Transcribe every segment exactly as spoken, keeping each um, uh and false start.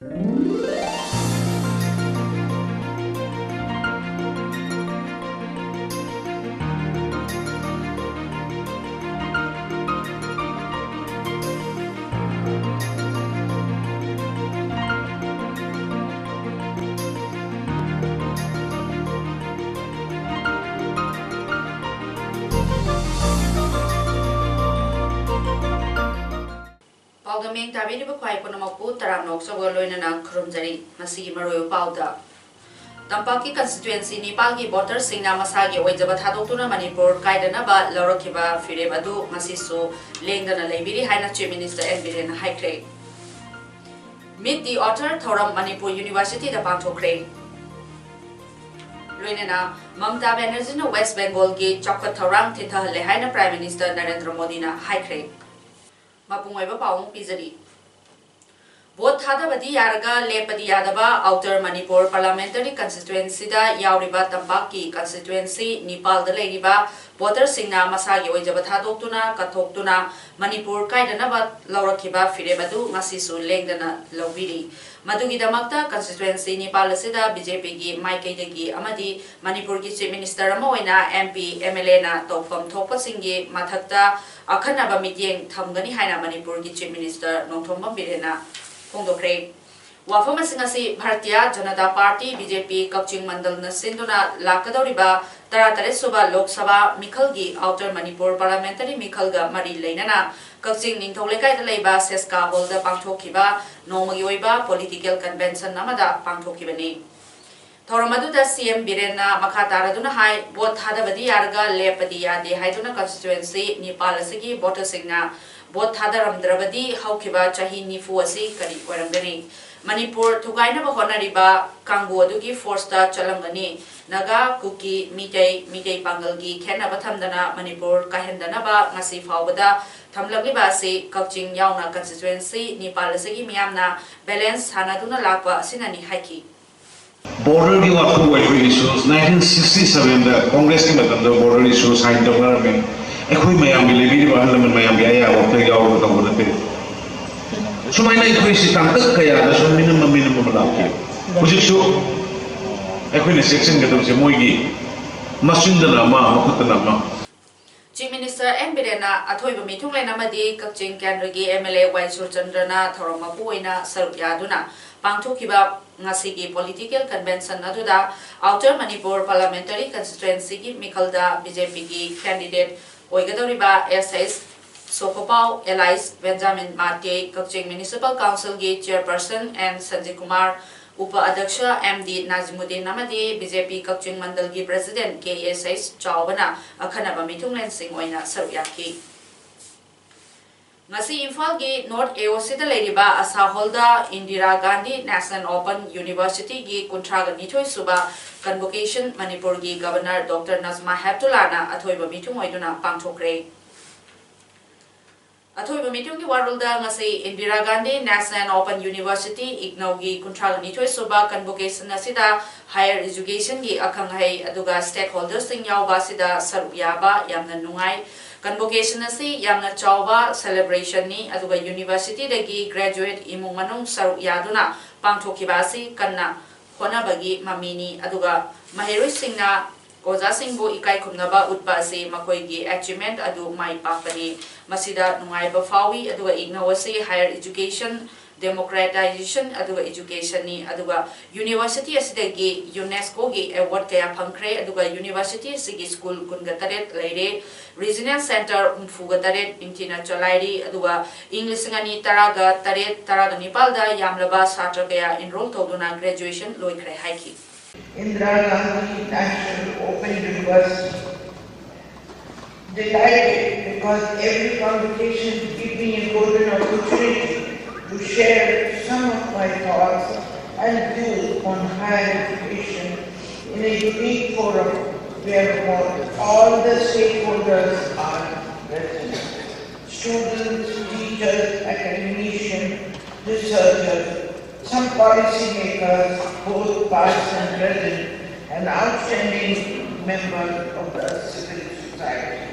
ꯄꯥꯎꯗꯝ ꯃꯤꯡ ꯇꯥꯕꯤꯔꯤꯕ ꯈ꯭ꯋꯥꯏ ꯄꯨꯝꯅꯃꯛꯄꯨ ꯇꯔꯥꯝꯅ ꯑꯣꯛꯆꯕꯒ ꯂꯣꯏꯅꯅ ꯈꯨꯔꯨꯝꯖꯔꯤ꯫ ꯉꯁꯤꯒꯤ ꯃꯔꯨꯑꯣꯏꯕ ꯄꯥꯎꯗ, ꯇꯝꯄꯥꯛꯀꯤ constituency ꯅꯤꯄꯥꯜꯒꯤ voterꯁꯤꯡꯅ ꯃꯁꯥꯒꯤ ꯑꯣꯏꯖꯕ ꯊꯥꯗꯣꯛꯇꯨꯅ ꯃꯅꯤꯄꯨꯔ ꯀꯥꯏꯗꯅꯕ ꯂꯧꯔꯛꯈꯤꯕ ꯐꯤꯔꯦꯞ ꯑꯗꯨ ꯉꯁꯤꯁꯨ ꯂꯦꯡꯗꯅ ꯂꯩꯕꯤꯔꯤ ꯍꯥꯏꯅ Chief Minister ꯑꯦꯟ ꯕꯤꯔꯦꯟꯅ ꯍꯥꯏꯈ꯭ꯔꯦ꯫ Meet the Author ꯊꯧꯔꯝ ꯃꯅꯤꯄꯨꯔ Universityꯗ ꯄꯥꯡꯊꯣꯛꯈ꯭ꯔꯦ꯫ ꯂꯣꯏꯅꯅ ꯃꯃꯇꯥ ꯕꯦꯅꯔꯖꯤꯅ West Bengalꯒꯤ ꯆꯥꯎꯈꯠ ꯊꯧꯔꯥꯡ ꯊꯦꯡꯊꯍꯜꯂꯦ ꯍꯥꯏꯅ Prime Minister ꯅꯔꯦꯟꯗ꯭ꯔ ꯃꯣꯗꯤꯅ ꯍꯥꯏꯈ꯭ꯔꯦ꯫ ꯃꯄꯨꯡ ꯑꯣꯏꯕ ꯄꯥꯎ ꯑꯃꯨꯛ ꯄꯤꯖꯔꯤ꯫ Vote ꯊꯥꯗꯕꯗꯤ ꯌꯥꯔꯒ ꯂꯦꯞꯄꯗꯤ ꯌꯥꯗꯕ Outer Manipur Parliamentary Constituencyꯗ ꯌꯥꯎꯔꯤꯕ ꯇꯝꯄꯥꯛꯀꯤ constituency ꯅꯤꯄꯥꯜꯗ ꯂꯩꯔꯤꯕ voterꯁꯤꯡꯅ ꯃꯁꯥꯒꯤ ꯑꯣꯏꯖꯕ ꯊꯥꯗꯣꯛꯇꯨꯅ, ꯀꯠꯊꯣꯛꯇꯨꯅ ꯃꯅꯤꯄꯨꯔ ꯀꯥꯏꯗꯅꯕ ꯂꯧꯔꯛꯈꯤꯕ ꯐꯤꯔꯦꯞ ꯑꯗꯨ ꯉꯁꯤꯁꯨ ꯂꯦꯡꯗꯅ ꯂꯧꯕꯤꯔꯤ꯫ ꯃꯗꯨꯒꯤꯗꯃꯛꯇ constituency ꯅꯤꯄꯥꯜ ꯑꯁꯤꯗ BJPꯒꯤ ꯃꯥꯏꯀꯩꯗꯒꯤ ꯑꯃꯗꯤ ꯃꯅꯤꯄꯨꯔꯒꯤ Chief Minister ꯑꯃ ꯑꯣꯏꯅ MP, MLAꯅ ꯇꯧꯐꯝ ꯊꯣꯛꯄꯁꯤꯡꯒꯤ ꯃꯊꯛꯇ ꯑꯈꯟꯅꯕ ꯃꯤꯠꯌꯦꯡ ꯊꯝꯒꯅꯤ ꯍꯥꯏꯅ ꯃꯅꯤꯄꯨꯔꯒꯤ Chief Minister ꯅꯣꯡꯊꯣꯝꯕꯝ ꯕꯤꯔꯦꯟꯅ ꯐꯣꯡꯗꯣꯛꯈ꯭ꯔꯦ꯫ ꯋꯥꯐꯝ ꯑꯁꯤꯡ ꯑꯁꯤ ꯚꯥꯔꯇꯤꯌꯥ ꯖꯅꯇꯥ ꯄꯥꯔꯇꯤ, BJP, ꯀꯛꯆꯤꯡ ꯃꯟꯗꯜꯅ ꯁꯤꯟꯗꯨꯅ ꯂꯥꯛꯀꯗꯧꯔꯤꯕ ꯇꯔꯥꯇꯔꯦꯠ ꯁꯨꯕ ꯂꯣꯛ ꯁꯚꯥ ꯃꯤꯈꯜꯒꯤ Outer Manipur Parliamentary ꯃꯤꯈꯜꯒ ꯃꯔꯤ ꯂꯩꯅꯅ ꯀꯛꯆꯤꯡ ꯅꯤꯡꯊꯧ ꯂꯩꯀꯥꯏꯗ ꯂꯩꯕ ꯁꯦꯁꯀꯥ ꯍꯣꯜꯗ ꯄꯥꯡꯊꯣꯛꯈꯤꯕ ꯅꯣꯡꯃꯒꯤ ꯑꯣꯏꯕ political convention ꯑꯃꯗ ꯄꯥꯡꯊꯣꯛꯈꯤꯕꯅꯤ꯫ ꯊꯧꯔꯝ ꯑꯗꯨꯗ CM ꯕꯤꯔꯦꯟꯅ ꯃꯈꯥ ꯇꯥꯔꯗꯨꯅ ꯍꯥꯏ, vote ꯊꯥꯗꯕꯗꯤ ꯌꯥꯔꯒ ꯂꯦꯞꯄꯗꯤ ꯌꯥꯗꯦ ꯍꯥꯏꯗꯨꯅ constituency ꯅꯤꯄꯥꯜ ꯑꯁꯤꯒꯤ voterꯁꯤꯡꯅ vote ꯊꯥꯗꯔꯝꯗ꯭ꯔꯕꯗꯤ ꯍꯧꯈꯤꯕ ꯆꯍꯤ ꯅꯤꯐꯨ ꯑꯁꯤ ꯀꯔꯤ ꯑꯣꯏꯔꯝꯒꯅꯤ? ꯃꯅꯤꯄꯨꯔ ꯊꯨꯒꯥꯏꯅꯕ ꯍꯣꯠꯅꯔꯤꯕ ꯀꯥꯡꯕꯨ ꯑꯗꯨꯒꯤ forceꯇ ꯆꯠꯂꯝꯒꯅꯤ꯫ ꯅꯥꯒꯥ, ꯀꯨꯀꯤ, ꯃꯤꯇꯩ, ꯃꯤꯇꯩ ꯄꯥꯡꯒꯜꯒꯤ ꯈꯦꯠꯅꯕ ꯊꯝꯗꯅ ꯃꯅꯤꯄꯨꯔ ꯀꯥꯏꯍꯟꯗꯅꯕ ꯉꯁꯤ ꯐꯥꯎꯕꯗ ꯊꯝꯂꯛꯂꯤꯕ ꯑꯁꯤ ꯀꯛꯆꯤꯡ ꯌꯥꯎꯅ constituency ꯅꯤꯄꯥꯜ ꯑꯁꯤꯒꯤ ꯃꯤꯌꯥꯝꯅ balance ꯁꯥꯟꯅꯗꯨꯅ ꯂꯥꯛꯄ ꯑꯁꯤꯅꯅꯤ ꯍꯥꯏꯈꯤ꯫ Borderꯒꯤ ꯋꯥꯐꯝ ꯑꯣꯏꯕ issues, nineteen sixty sevenꯗ Congressꯀꯤ ꯃꯇꯝꯗ border issue sign ꯇꯧꯅꯔꯝꯃꯤ꯫ ꯑꯩꯈꯣꯏ ꯃꯌꯥꯝꯒꯤ, ꯂꯩꯕꯤꯔꯤꯕ ꯑꯍꯜ ꯂꯃꯟ ꯃꯌꯥꯝꯒꯤ ꯑꯌꯥꯕ ꯑꯝꯇ ꯌꯥꯎꯔꯒ ꯇꯧꯕ ꯅꯠꯇꯦ꯫ ꯁꯨꯃꯥꯏꯅ ꯑꯩꯈꯣꯏꯁꯤ ꯇꯥꯡꯀꯛ ꯀꯌꯥꯗ ꯁꯨꯝ ꯃꯤꯅꯝ ꯑꯃ ꯃꯤꯅꯝ ꯑꯃ ꯂꯥꯛꯈꯤ꯫ ꯍꯧꯖꯤꯛꯁꯨ ꯑꯩꯈꯣꯏꯅ ꯆꯦꯛꯁꯤꯟꯒꯗꯕꯁꯦ ꯃꯣꯏꯒꯤ ꯃꯆꯤꯟꯗꯅ ꯑꯃ, ꯃꯈꯨꯠꯇꯅ ꯑꯃ꯫ Chief Minister N Birenna ꯑꯊꯣꯏꯕ ꯃꯤꯊꯨꯡꯂꯦꯟ ꯑꯃꯗꯤ ꯀꯛꯆꯤꯡ ꯀꯦꯟꯗ꯭ꯔꯒꯤ M L A Y ꯁꯨꯔꯆꯟꯗ꯭ꯔꯅ ꯊꯧꯔꯝ ꯃꯄꯨ ꯑꯣꯏꯅ ꯁꯔꯨꯛ ꯌꯥꯗꯨꯅ ꯄꯥꯡꯊꯣꯛꯈꯤꯕ ꯉꯁꯤꯒꯤ political convention ꯑꯗꯨꯗ Outer Manipur Parliamentary Constituencyꯒꯤ ꯃꯤꯈꯜꯗ B J Pꯒꯤ candidate ꯑꯣꯏꯒꯗꯧꯔꯤꯕ S H ꯁꯣꯀꯣꯄꯥꯎ, Alias Benjamin Mate, ꯀꯛꯆꯤꯡ Municipal Councilꯒꯤ Chairperson N Sanjay Kumar, ꯎꯄ ꯑꯗ꯭ꯌꯛꯁ M D Najimuddin ꯑꯃꯗꯤ B J P ꯀꯛꯆꯤꯡ ꯃꯟꯗꯜꯒꯤ President K S H ꯆꯥꯎꯕꯅ ꯑꯈꯟꯅꯕ ꯃꯤꯊꯨꯡꯂꯦꯟꯁꯤꯡ ꯑꯣꯏꯅ ꯁꯔꯨꯛ ꯌꯥꯈꯤ꯫ ꯉꯁꯤ ꯏꯝꯐꯥꯜꯒꯤ North A O Cꯗ ꯂꯩꯔꯤꯕ ꯑꯁꯥ ꯍꯣꯜꯗ Indira Gandhi National Open Universityꯒꯤ ꯀꯨꯟꯊ꯭ꯔꯥꯒ ꯅꯤꯊꯣꯏ ꯁꯨꯕ convocation ꯃꯅꯤꯄꯨꯔꯒꯤ Governor Doctor Najma Heptullahꯅ ꯑꯊꯣꯏꯕ ꯃꯤꯊꯨꯡ ꯑꯣꯏꯗꯨꯅ ꯄꯥꯡꯊꯣꯛꯈ꯭ꯔꯦ꯫ ꯑꯊꯣꯏꯕ ꯃꯤꯊꯨꯡꯒꯤ ꯋꯥꯔꯣꯜꯗ ꯉꯁꯤ Indira Gandhi National Open University, IGNOUꯒꯤ ꯀꯨꯟꯊ꯭ꯔꯥꯒ ꯅꯤꯊꯣꯏ ꯁꯨꯕ convocation ꯑꯁꯤꯗ higher educationꯒꯤ ꯑꯈꯪ ꯑꯍꯩ ꯑꯗꯨꯒ stakeholderꯁꯤꯡ ꯌꯥꯎꯕ ꯑꯁꯤꯗ ꯁꯔꯨꯛ ꯌꯥꯕ ꯌꯥꯝꯅ ꯅꯨꯡꯉꯥꯏ꯫ Convocation ꯑꯁꯤ ꯌꯥꯝꯅ ꯆꯥꯎꯕ celebrationꯅꯤ ꯑꯗꯨꯒ universityꯗꯒꯤ graduate ꯏꯃꯨꯡ ꯃꯅꯨꯡ ꯁꯔꯨꯛ ꯌꯥꯗꯨꯅ ꯄꯥꯡꯊꯣꯛꯈꯤꯕ ꯑꯁꯤ ꯀꯟꯅ ꯍꯣꯠꯅꯕꯒꯤ ꯃꯃꯤꯅꯤ ꯑꯗꯨꯒ ꯃꯍꯩꯔꯣꯏꯁꯤꯡꯅ ꯑꯣꯖꯥꯁꯤꯡꯕꯨ ꯏꯀꯥꯏ ꯈꯨꯝꯅꯕ ꯎꯠꯄ ꯑꯁꯤ ꯃꯈꯣꯏꯒꯤ achievement ꯑꯗꯨ ꯃꯥꯏ ꯄꯥꯛꯄꯅꯤ꯫ ꯃꯁꯤꯗ ꯅꯨꯡꯉꯥꯏꯕ ꯐꯥꯎꯏ ꯑꯗꯨꯒ IGNOU ꯑꯁꯤ higher education, democratization ꯑꯗꯨꯒ educationꯅꯤ ꯑꯗꯨꯒ university ꯑꯁꯤꯗꯒꯤ UNESCOꯒꯤ award ꯀꯌꯥ ꯐꯪꯈ꯭ꯔꯦ ꯑꯗꯨꯒ university ꯑꯁꯤꯒꯤ school ꯀꯨꯟꯒ ꯇꯔꯦꯠ ꯂꯩꯔꯦ꯫ Regional center ꯍꯨꯝꯐꯨꯒ ꯇꯔꯦꯠ ꯅꯤꯡꯊꯤꯅ ꯆꯂꯥꯏꯔꯤ ꯑꯗꯨꯒ ꯏꯪ ꯂꯤꯁꯤꯡ ꯑꯅꯤ ꯇꯔꯥꯒ ꯇꯔꯦꯠ ꯇꯔꯥꯒ ꯅꯤꯄꯥꯜꯗ ꯌꯥꯝꯂꯕ ꯁꯥꯇ꯭ꯔ ꯀꯌꯥ enroll ꯇꯧꯗꯨꯅ graduation ꯂꯣꯏꯈ꯭ꯔꯦ ꯍꯥꯏꯈꯤ꯫ Indira Gandhi National Open University. Delighted because every convocation gives me a golden opportunity to share some of my thoughts and views on higher education in a unique forum where all the stakeholders are present. Students, teachers, academicians, researchers, some policymakers, both past and present, and outstanding members of the civil society.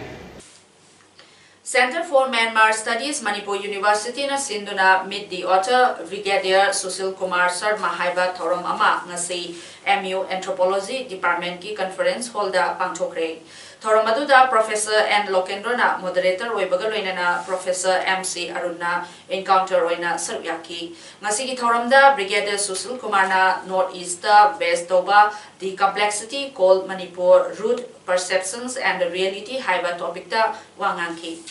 Centre for Myanmar Studies Manipur University ꯅ ꯁꯤꯟꯗꯨꯅ Meet the Author Brigadier Sushil Kumar Sharma ꯍꯥꯏꯕ ꯊꯧꯔꯝ ꯑꯃ ꯉꯁꯤ M U Anthropology Department ꯀꯤ Conference Hall ꯗ ꯄꯥꯡꯊꯣꯛꯈ꯭ꯔꯦ꯫ ꯊꯧꯔꯝ ꯑꯗꯨꯗ Professor N Lokendra ꯅ Moderator ꯑꯣꯏꯕꯒ ꯂꯣꯏꯅꯅ Professor M C Arun ꯅ Encounter ꯑꯣꯏꯅ ꯁꯔꯨꯛ ꯌꯥꯈꯤ꯫ ꯉꯁꯤꯒꯤ ꯊꯧꯔꯝꯗ Brigadier Sushil Kumar ꯅ North East ꯇ base ꯇꯧꯕ The Complexity Called Manipur: Root, Perceptions and Reality ꯍꯥꯏꯕ topic ꯇ ꯋꯥ ꯉꯥꯡꯈꯤ꯫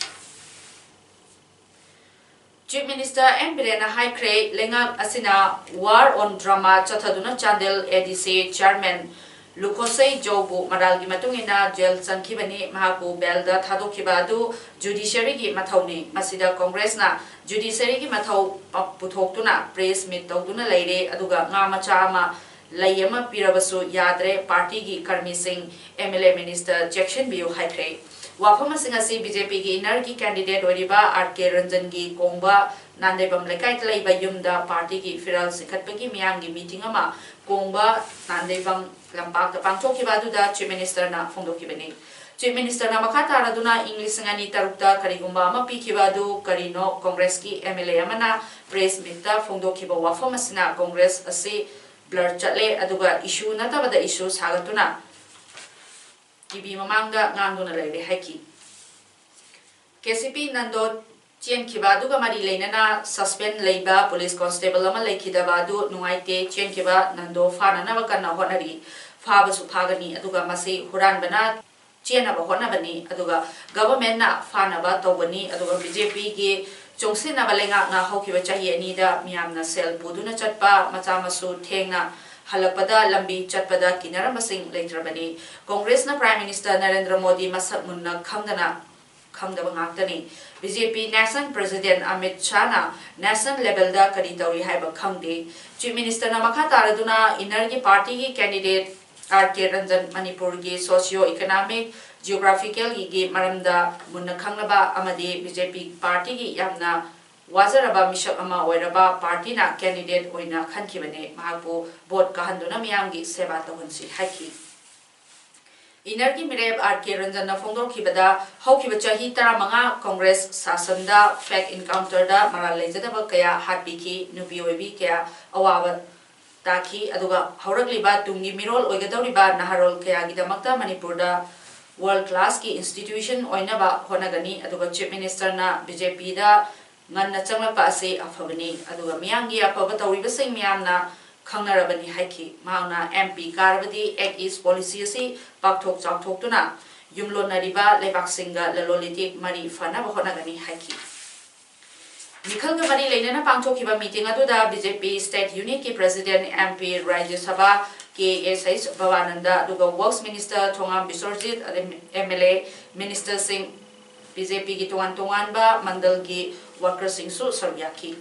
Chief Minister N Biren ꯅ ꯍꯥꯏꯈ꯭ꯔꯦ, ꯂꯩꯉꯥꯛ ꯑꯁꯤꯅ War on Drama ꯆꯠꯊꯗꯨꯅ Chandel A D C Chairman Lukhosei Joe ꯕꯨ ꯃꯔꯥꯜꯒꯤ ꯃꯇꯨꯡ ꯏꯟꯅ jail ꯆꯪꯈꯤꯕꯅꯤ꯫ ꯃꯍꯥꯛꯄꯨ bail ꯗ ꯊꯥꯗꯣꯛꯈꯤꯕ ꯑꯗꯨ Judiciary ꯒꯤ ꯃꯊꯧꯅꯤ꯫ ꯃꯁꯤꯗ Congress ꯅ Judiciary ꯒꯤ ꯃꯊꯧ ꯄ-, ꯄꯨꯊꯣꯛꯇꯨꯅ press meet ꯇꯧꯗꯨꯅ ꯂꯩꯔꯦ, ꯑꯗꯨꯒ ꯉꯥ ꯃꯆꯥ ꯑꯃ ꯂꯩ ꯑꯃ ꯄꯤꯔꯕꯁꯨ ꯌꯥꯗ꯭ꯔꯦ꯫ Party ꯒꯤ ꯀꯔꯃꯤꯁꯤꯡ, M L A, minister ꯆꯦꯛꯁꯤꯟꯕꯤꯌꯨ ꯍꯥꯏꯈ꯭ꯔꯦ꯫ ꯋꯥꯐꯝ ꯑꯁꯤꯡ ꯑꯁꯤ B J P ꯒꯤ inner ꯒꯤ candidate ꯑꯣꯏꯔꯤꯕ R K Ranjan ꯒꯤ ꯀꯣꯡꯕ ꯅꯥꯟꯗꯩꯕꯝ ꯂꯩꯀꯥꯏꯗ ꯂꯩꯕ ꯌꯨꯝꯗ party ꯒꯤ ꯐꯤꯔꯥꯜ ꯆꯤꯡꯈꯠꯄꯒꯤ ꯃꯤꯌꯥꯝꯒꯤ meeting ꯑꯃ ꯀꯣꯡꯕ ꯅꯥꯟꯗꯩꯕꯝ ꯂꯝꯄꯥꯛꯇ ꯄꯥꯡꯊꯣꯛꯈꯤꯕ ꯑꯗꯨꯗ Chief Minister ꯅ ꯐꯣꯡꯗꯣꯛꯈꯤꯕꯅꯤ꯫ Chief Minister ꯅ ꯃꯈꯥ ꯇꯥꯔꯗꯨꯅ ꯏꯪ ꯂꯤꯁꯤꯡ ꯑꯅꯤ ꯇꯔꯨꯛꯇ ꯀꯔꯤꯒꯨꯝꯕ ꯑꯃ ꯄꯤꯈꯤꯕ ꯑꯗꯨ ꯀꯔꯤꯅꯣ? Congress ꯀꯤ M L A ꯑꯃꯅ press meet ꯇ ꯐꯣꯡꯗꯣꯛꯈꯤꯕ ꯋꯥꯐꯝ ꯑꯁꯤꯅ Congress ꯑꯁꯤ blur ꯆꯠꯂꯦ, ꯑꯗꯨꯒ issue ꯅꯠꯇꯕꯗ issue ꯁꯥꯒꯠꯇꯨꯅ T V ꯃꯃꯥꯡꯗ ꯉꯥꯡꯗꯨꯅ ꯂꯩꯔꯦ ꯍꯥꯏꯈꯤ꯫ K C P Nando ꯆꯦꯟꯈꯤꯕ ꯑꯗꯨꯒ ꯃꯔꯤ ꯂꯩꯅꯅ suspend ꯂꯩꯕ police constable ꯑꯃ ꯂꯩꯈꯤꯗꯕ ꯑꯗꯨ ꯅꯨꯡꯉꯥꯏꯇꯦ꯫ ꯆꯦꯟꯈꯤꯕ Nando ꯐꯥꯅꯅꯕ ꯀꯟꯅ ꯍꯣꯠꯅꯔꯤ꯫ ꯐꯥꯕꯁꯨ ꯐꯥꯒꯅꯤ, ꯑꯗꯨꯒ ꯃꯁꯤ ꯍꯨꯔꯥꯟꯕꯅ ꯆꯦꯟꯅꯕ ꯍꯣꯠꯅꯕꯅꯤ, ꯑꯗꯨꯒ government ꯅ ꯐꯥꯅꯕ ꯇꯧꯕꯅꯤ, ꯑꯗꯨꯒ B J P ꯒꯤ ꯆꯨꯡꯁꯤꯟꯅꯕ ꯂꯩꯉꯥꯛꯅ ꯍꯧꯈꯤꯕ ꯆꯍꯤ ꯑꯅꯤꯗ ꯃꯤꯌꯥꯝꯅ ꯁꯦꯜ ꯄꯨꯗꯨꯅ ꯆꯠꯄ, ꯃꯆꯥ ꯃꯁꯨ ꯊꯦꯡꯅ ꯍꯜꯂꯛꯄꯗ ꯂꯝꯕꯤ ꯆꯠꯄꯗ ꯀꯤꯅꯔꯝꯕꯁꯤꯡ ꯂꯩꯇ꯭ꯔꯕꯅꯤ꯫ Congress ꯅ Prime Minister ꯅꯔꯦꯟꯗ꯭ꯔ ꯃꯣꯗꯤ ꯃꯁꯛ ꯃꯨꯟꯅ ꯈꯪꯗꯅ ꯈꯪꯗꯕ ꯉꯥꯛꯇꯅꯤ꯫ B J P National President Amit Shah ꯅ national level ꯗ ꯀꯔꯤ ꯇꯧꯔꯤ ꯍꯥꯏꯕ ꯈꯪꯗꯦ꯫ Chief Minister ꯅ ꯃꯈꯥ ꯇꯥꯔꯗꯨꯅ inner ꯒꯤ party ꯒꯤ candidate R K Ranjan ꯃꯅꯤꯄꯨꯔꯒꯤ socio economic, geographical ꯒꯤ ꯃꯔꯝꯗ ꯃꯨꯟꯅ ꯈꯪꯂꯕ ꯑꯃꯗꯤ B J P party ꯒꯤ ꯌꯥꯝꯅ ꯋꯥꯖꯔꯕ ꯃꯤꯁꯛ ꯑꯃ ꯑꯣꯏꯔꯕ party ꯅ candidate ꯑꯣꯏꯅ ꯈꯟꯈꯤꯕꯅꯤ꯫ ꯃꯍꯥꯛꯄꯨ vote ꯀꯥꯍꯟꯗꯨꯅ ꯃꯤꯌꯥꯝꯒꯤ ꯁꯦꯕꯥ ꯇꯧꯍꯟꯁꯤ ꯍꯥꯏꯈꯤ꯫ ꯏꯅꯔꯒꯤ ꯃꯤꯔꯦꯞ ꯑꯥꯔ ꯀꯦ ꯔꯟꯖꯟꯅ ꯐꯣꯡꯗꯣꯛꯈꯤꯕꯗ, ꯍꯧꯈꯤꯕ ꯆꯍꯤ ꯇꯔꯥꯃꯉꯥ ꯀꯣꯡꯒ꯭ꯔꯦꯁ ꯁꯥꯁꯟꯗ ꯐꯦꯛ ꯏꯟꯀꯥꯎꯟꯇꯔꯗ ꯃꯔꯥꯜ ꯂꯩꯖꯗꯕ ꯀꯌꯥ ꯍꯥꯠꯄꯤꯈꯤ, ꯅꯨꯄꯤ ꯑꯣꯏꯕꯤ ꯀꯌꯥ ꯑꯋꯥꯕ ꯇꯥꯈꯤ, ꯑꯗꯨꯒ ꯍꯧꯔꯛꯂꯤꯕ ꯇꯨꯡꯒꯤ ꯃꯤꯔꯣꯜ ꯑꯣꯏꯒꯗꯧꯔꯤꯕ ꯅꯍꯥꯔꯣꯜ ꯀꯌꯥꯒꯤꯗꯃꯛꯇ ꯃꯅꯤꯄꯨꯔꯗ ꯋꯥꯔꯜ ꯀ꯭ꯂꯥꯁꯀꯤ ꯏꯟꯁꯇꯤꯇ꯭ꯌꯨꯁꯟ ꯑꯣꯏꯅꯕ ꯍꯣꯠꯅꯒꯅꯤ, ꯑꯗꯨꯒ ꯆꯤꯐ ꯃꯤꯅꯤꯁꯇꯔꯅ ꯕꯤ ꯖꯦ ꯄꯤꯗ ꯉꯟꯅ ꯆꯪꯂꯛꯄ ꯑꯁꯤ ꯑꯐꯕꯅꯤ, ꯑꯗꯨꯒ ꯃꯤꯌꯥꯝꯒꯤ ꯑꯐꯕ ꯇꯧꯔꯤꯕꯁꯤꯡ ꯃꯤꯌꯥꯝꯅ ꯈꯪꯅꯔꯕꯅꯤ ꯍꯥꯏꯈꯤ꯫ ꯃꯍꯥꯛꯅ ꯑꯦꯝ ꯄꯤ ꯀꯥꯔꯕꯗꯤ ꯑꯦꯛ ꯏꯁ ꯄꯣꯂꯤꯁꯤ ꯑꯁꯤ ꯄꯥꯛꯊꯣꯛ ꯆꯥꯎꯊꯣꯛꯇꯨꯅ ꯌꯨꯝꯂꯣꯟꯅꯔꯤꯕ ꯂꯩꯕꯥꯛꯁꯤꯡꯒ ꯂꯂꯣꯟ ꯏꯇꯤꯛ ꯃꯔꯤ ꯐꯅꯕ ꯍꯣꯠꯅꯒꯅꯤ ꯍꯥꯏꯈꯤ꯫ ꯃꯤꯈꯜꯒ ꯃꯔꯤ ꯂꯩꯅꯅ ꯄꯥꯡꯊꯣꯛꯈꯤꯕ ꯃꯤꯇꯤꯡ ꯑꯗꯨꯗ ꯕꯤ ꯖꯦ ꯄꯤ ꯁ꯭ꯇꯦꯠ ꯌꯨꯅꯤꯠꯀꯤ president M P Rajya Sabha K S H Bhabananda, ꯑꯗꯨꯒ works minister Thongam Biswajit, M L A, ꯃꯤꯅꯤꯁꯇꯔꯁꯤꯡ, ꯕꯤ ꯖꯦ ꯄꯤꯒꯤ ꯇꯣꯉꯥꯟ ꯇꯣꯉꯥꯟꯕ ꯃꯟꯗꯜꯒꯤ ꯋꯥꯔꯀꯔꯁꯤꯡꯁꯨ ꯁꯔꯨꯛ ꯌꯥꯈꯤ꯫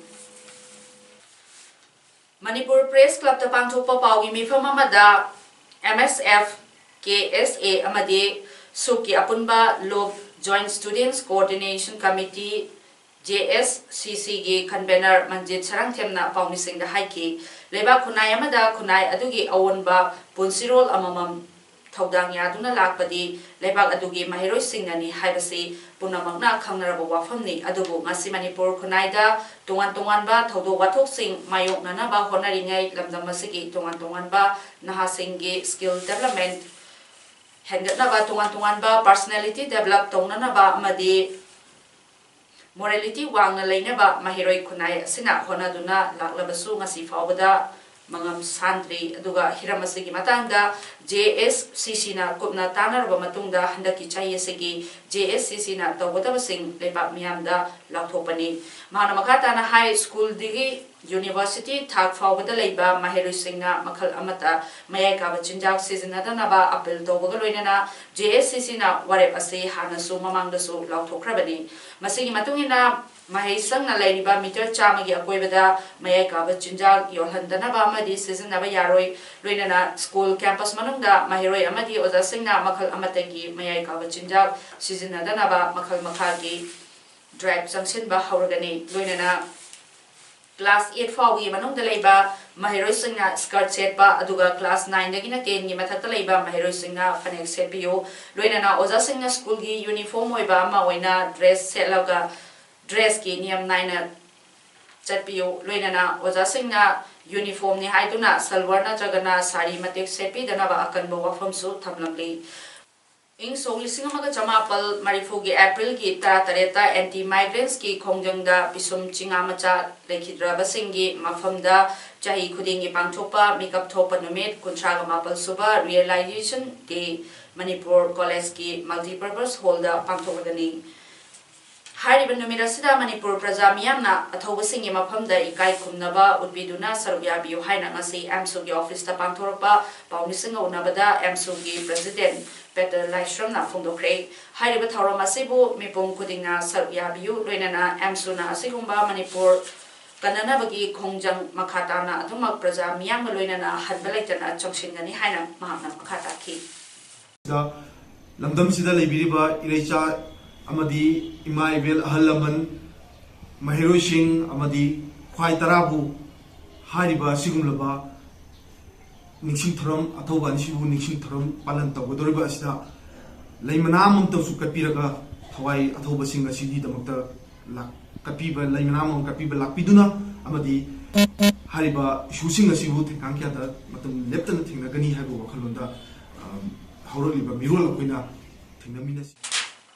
ꯃꯅꯤꯄꯨꯔ ꯄ꯭ꯔꯦꯁ ꯀ꯭ꯂꯕꯇ ꯄꯥꯡꯊꯣꯛꯄ ꯄꯥꯎꯒꯤ ꯃꯤꯐꯝ ꯑꯃꯗ ꯑꯦꯝ ꯑꯦꯁ ꯑꯦꯐ, ꯀꯦ ꯑꯦꯁ ꯑꯦ ꯑꯃꯗꯤ ꯁꯨꯛꯀꯤ ꯑꯄꯨꯟꯕ ꯂꯨꯞ, joint students coordination committee, J S C ꯁꯤꯒꯤ ꯀꯟꯚꯦꯅꯔ ꯃꯟꯖꯤꯠ ꯁꯔꯪꯊꯦꯝꯅ ꯄꯥꯎꯃꯤꯁꯤꯡꯗ ꯍꯥꯏꯈꯤ꯫ ꯂꯩꯕꯥꯛ ꯈꯨꯟꯅꯥꯏ ꯑꯃꯗ ꯈꯨꯟꯅꯥꯏ ꯑꯗꯨꯒꯤ ꯑꯑꯣꯟꯕ ꯄꯨꯟꯁꯤꯔꯣꯜ ꯑꯃꯃꯝ ꯊꯧꯗꯥꯡ ꯌꯥꯗꯨꯅ ꯂꯥꯛꯄꯗꯤ ꯂꯩꯕꯥꯛ ꯑꯗꯨꯒꯤ ꯃꯍꯩꯔꯣꯏꯁꯤꯡꯅꯅꯤ ꯍꯥꯏꯕꯁꯤ ꯄꯨꯝꯅꯃꯛꯅ ꯈꯪꯅꯔꯕ ꯋꯥꯐꯝꯅꯤ꯫ ꯑꯗꯨꯕꯨ ꯉꯁꯤ ꯃꯅꯤꯄꯨꯔ ꯈꯨꯟꯅꯥꯏꯗ ꯇꯣꯉꯥꯟ ꯇꯣꯉꯥꯟꯕ ꯊꯧꯗꯣꯛ ꯋꯥꯊꯣꯛꯁꯤꯡ ꯃꯥꯌꯣꯛꯅꯅꯕ ꯍꯣꯠꯅꯔꯤꯉꯩ ꯂꯝꯗꯝ ꯑꯁꯤꯒꯤ ꯇꯣꯉꯥꯟ ꯇꯣꯉꯥꯟꯕ ꯅꯍꯥꯁꯤꯡꯒꯤ ꯁ꯭ꯀꯤꯜ ꯗꯦꯕꯂꯞꯃꯦꯟꯠ ꯍꯦꯟꯒꯠꯅꯕ, ꯇꯣꯉꯥꯟ ꯇꯣꯉꯥꯟꯕ ꯄꯔꯁꯅꯦꯂꯤꯇꯤ ꯗꯦꯕꯂꯞ ꯇꯧꯅꯅꯕ ꯑꯃꯗꯤ ꯃꯣꯔꯦꯂꯤꯇꯤ ꯋꯥꯡꯅ ꯂꯩꯅꯕ ꯃꯍꯩꯔꯣꯏ ꯈꯨꯟꯅꯥꯏ ꯑꯁꯤꯅ ꯍꯣꯠꯅꯗꯨꯅ ꯂꯥꯛꯂꯕꯁꯨ, ꯉꯁꯤ ꯐꯥꯎꯕꯗ ꯃꯉꯝ ꯁꯥꯟꯗ꯭ꯔꯤ꯫ ꯑꯗꯨꯒ ꯍꯤꯔꯝ ꯑꯁꯤꯒꯤ ꯃꯇꯥꯡꯗ ꯖꯦ ꯑꯦꯁ ꯁꯤ ꯁꯤꯅ ꯀꯨꯞꯅ ꯇꯥꯟꯅꯔꯕ ꯃꯇꯨꯡꯗ ꯍꯟꯗꯛꯀꯤ ꯆꯍꯤ ꯑꯁꯤꯒꯤ ꯖꯦ ꯑꯦꯁ ꯁꯤ ꯁꯤꯅ ꯇꯧꯒꯗꯕꯁꯤꯡ ꯂꯩꯕꯥꯛ ꯃꯤꯌꯥꯝꯗ ꯂꯥꯎꯊꯣꯛꯄꯅꯤ꯫ ꯃꯍꯥꯛꯅ ꯃꯈꯥ ꯇꯥꯅ ꯍꯥꯏ, ꯁ꯭ꯀꯨꯜꯗꯒꯤ ꯌꯨꯅꯤꯚꯔꯁꯤꯇꯤ ꯊꯥꯛ ꯐꯥꯎꯕꯗ ꯂꯩꯕ ꯃꯍꯩꯔꯣꯏꯁꯤꯡꯅ ꯃꯈꯜ ꯑꯃꯠꯇ ꯃꯌꯥꯏ ꯀꯥꯕ ꯆꯤꯟꯖꯥꯛ ꯁꯤꯖꯤꯟꯅꯗꯅꯕ ꯑꯄꯤꯜ ꯇꯧꯕꯒ ꯂꯣꯏꯅꯅ ꯖꯦ ꯑꯦꯁ ꯁꯤ ꯁꯤꯅ ꯋꯥꯔꯦꯞ ꯑꯁꯤ ꯍꯥꯟꯅꯁꯨ ꯃꯃꯥꯡꯗꯁꯨ ꯂꯥꯎꯊꯣꯛꯈ꯭ꯔꯕꯅꯤ꯫ ꯃꯁꯤꯒꯤ ꯃꯇꯨꯡ ꯏꯟꯅ ꯃꯍꯩꯁꯪꯅ ꯂꯩꯔꯤꯕ ꯃꯤꯇꯔ ꯆꯥꯝꯃꯒꯤ ꯑꯀꯣꯏꯕꯗ ꯃꯌꯥꯏ ꯀꯥꯕ ꯆꯤꯟꯖꯥꯛ ꯌꯣꯜꯍꯟꯗꯅꯕ ꯑꯃꯗꯤ ꯁꯤꯖꯤꯟꯅꯕ ꯌꯥꯔꯣꯏ, ꯂꯣꯏꯅꯅ ꯁ꯭ꯀꯨꯜ ꯀꯦꯝꯄꯁ ꯃꯅꯨꯡꯗ ꯃꯍꯩꯔꯣꯏ ꯑꯃꯗꯤ ꯑꯣꯖꯥꯁꯤꯡꯅ ꯃꯈꯜ ꯑꯃꯠꯇꯒꯤ ꯃꯌꯥꯏ ꯀꯥꯕ ꯆꯤꯟꯖꯥꯛ ꯁꯤꯖꯤꯟꯅꯗꯅꯕ ꯃꯈꯜ ꯃꯈꯥꯒꯤ ꯗ꯭ꯔꯥꯏꯚ ꯆꯪꯁꯤꯟꯕ ꯍꯧꯔꯒꯅꯤ꯫ ꯂꯣꯏꯅꯅ Class eight ꯐꯥꯎꯒꯤ ꯃꯅꯨꯡꯗ ꯂꯩꯕ ꯃꯍꯩꯔꯣꯏꯁꯤꯡꯅ skirt ꯁꯦꯠꯄ, ꯑꯗꯨꯒ class nineꯗꯒꯤꯅ tenꯒꯤ ꯃꯊꯛꯇ ꯂꯩꯕ ꯃꯍꯩꯔꯣꯏꯁꯤꯡꯅ ꯐꯅꯦꯛ ꯁꯦꯠꯄꯤꯌꯨ꯫ ꯂꯣꯏꯅꯅ ꯑꯣꯖꯥꯁꯤꯡꯅ schoolꯒꯤ uniform ꯑꯣꯏꯕ ꯑꯃ ꯑꯣꯏꯅ dress ꯁꯦꯠꯂꯒ dresskꯤ ꯅꯤꯌꯝ ꯅꯥꯏꯅ ꯆꯠꯄꯤꯌꯨ꯫ ꯂꯣꯏꯅꯅ ꯑꯣꯖꯥꯁꯤꯡꯅ uniformꯅꯤ ꯍꯥꯏꯗꯨꯅ salwar ꯅꯠꯇ꯭ꯔꯒꯅ ꯁꯥꯔꯤ ꯃꯇꯦꯛ ꯁꯦꯠꯄꯤꯗꯅꯕ ꯑꯀꯟꯕ ꯋꯥꯐꯝꯁꯨ ꯊꯝꯂꯝꯂꯤ꯫ ꯏꯪ ꯁꯣꯛ ꯂꯤꯁꯤꯡ ꯑꯃꯒ ꯆꯃꯥꯄꯜ ꯃꯔꯤꯐꯨꯒꯤ Aprilꯒꯤ ꯇꯔꯥꯇꯔꯦꯠꯇ anti migrantꯁꯀꯤ ꯈꯣꯡꯖꯪꯗ ꯄꯤꯁꯨꯝ ꯆꯤꯡꯉꯥ ꯃꯆꯥ ꯂꯩꯈꯤꯗ꯭ꯔꯕꯁꯤꯡꯒꯤ ꯃꯐꯝꯗ ꯆꯍꯤ ꯈꯨꯗꯤꯡꯒꯤ ꯄꯥꯡꯊꯣꯛꯄ ꯃꯤꯀꯞ ꯊꯣꯛꯄ ꯅꯨꯃꯤꯠ ꯀꯨꯟꯊ꯭ꯔꯥꯒ ꯃꯥꯄꯜ ꯁꯨꯕ Realization Day ꯃꯅꯤꯄꯨꯔ collegeꯀꯤ multipurpose hallꯗ ꯄꯥꯡꯊꯣꯛꯂꯒꯅꯤ꯫ ꯍꯥꯏꯔꯤꯕ ꯅꯨꯃꯤꯠ ꯑꯁꯤꯗ ꯃꯅꯤꯄꯨꯔ ꯄ꯭ꯔꯖꯥ ꯃꯤꯌꯥꯝꯅ ꯑꯊꯧꯕꯁꯤꯡꯒꯤ ꯃꯐꯝꯗ ꯏꯀꯥꯏ ꯈꯨꯝꯅꯕ ꯎꯠꯄꯤꯗꯨꯅ ꯁꯔꯨꯛ ꯌꯥꯕꯤꯌꯨ ꯍꯥꯏꯅ ꯉꯁꯤ AMSUꯒꯤ officeꯇ ꯄꯥꯡꯊꯣꯔꯛꯄ ꯄꯥꯎꯃꯤꯁꯤꯡꯒ ꯎꯅꯕꯗ AMSUꯒꯤ president ꯄꯦꯇꯔ ꯂꯥꯏꯁ꯭ꯔꯝꯅ ꯐꯣꯡꯗꯣꯛꯈ꯭ꯔꯦ꯫ ꯍꯥꯏꯔꯤꯕ ꯊꯧꯔꯝ ꯑꯁꯤꯕꯨ ꯃꯤꯄꯨꯝ ꯈꯨꯗꯤꯡꯅ ꯁꯔꯨꯛ ꯌꯥꯕꯤꯌꯨ, ꯂꯣꯏꯅꯅ AMSUꯅ ꯑꯁꯤꯒꯨꯝꯕ ꯃꯅꯤꯄꯨꯔ ꯀꯟꯅꯅꯕꯒꯤ ꯈꯣꯡꯖꯪ ꯃꯈꯥ ꯇꯥꯅ ꯑꯗꯨꯃꯛ ꯄ꯭ꯔꯖꯥ ꯃꯤꯌꯥꯝꯒ ꯂꯣꯏꯅꯅ ꯍꯟꯕ ꯂꯩꯇꯅ ꯆꯪꯁꯤꯟꯒꯅꯤ ꯍꯥꯏꯅ ꯃꯍꯥꯛꯅ ꯃꯈꯥ ꯇꯥꯈꯤ꯫ ꯂꯝꯗꯝꯁꯤꯗ ꯂꯩꯕꯤꯔꯤꯕ ꯏꯔꯩꯆꯥ ꯑꯃꯗꯤ ꯏꯃꯥ ꯏꯕꯦꯜ, ꯑꯍꯜ ꯂꯃꯟ, ꯃꯍꯩꯔꯣꯏꯁꯤꯡ ꯑꯃꯗꯤ ꯈ꯭ꯋꯥꯏ ꯇꯔꯥꯕꯨ ꯍꯥꯏꯔꯤꯕ ꯑꯁꯤꯒꯨꯝꯂꯕ ꯅꯤꯡꯁꯤꯡ ꯊꯧꯔꯝ, ꯑꯊꯧꯕ ꯑꯅꯤꯁꯤꯕꯨ ꯅꯤꯡꯁꯤꯡ ꯊꯧꯔꯝ ꯄꯥꯂꯟ ꯇꯧꯒꯗꯧꯔꯤꯕ ꯑꯁꯤꯗ ꯂꯩꯃꯅꯥ ꯑꯃꯃꯝꯇꯪꯁꯨ ꯀꯠꯄꯤꯔꯒ ꯊꯋꯥꯏ ꯑꯊꯧꯕꯁꯤꯡ ꯑꯁꯤꯒꯤꯗꯃꯛꯇ ꯂꯥꯛ-, ꯀꯠꯄꯤꯕ, ꯂꯩꯃꯅꯥ ꯑꯃꯃꯝ ꯀꯠꯄꯤꯕ ꯂꯥꯛꯄꯤꯗꯨꯅ ꯑꯃꯗꯤ ꯍꯥꯏꯔꯤꯕ issueꯁꯤꯡ ꯑꯁꯤꯕꯨ ꯊꯦꯡꯀꯥꯡ ꯀꯌꯥꯗ ꯃꯇꯝ ꯂꯦꯞꯇꯅ ꯊꯦꯡꯅꯒꯅꯤ ꯍꯥꯏꯕ ꯋꯥꯈꯜꯂꯣꯟꯗ, ꯑ, ꯍꯧꯔꯛꯂꯤꯕ ꯃꯤꯔꯣꯜ ꯑꯩꯈꯣꯏꯅ ꯊꯦꯡꯅꯃꯤꯟꯅꯁꯤ꯫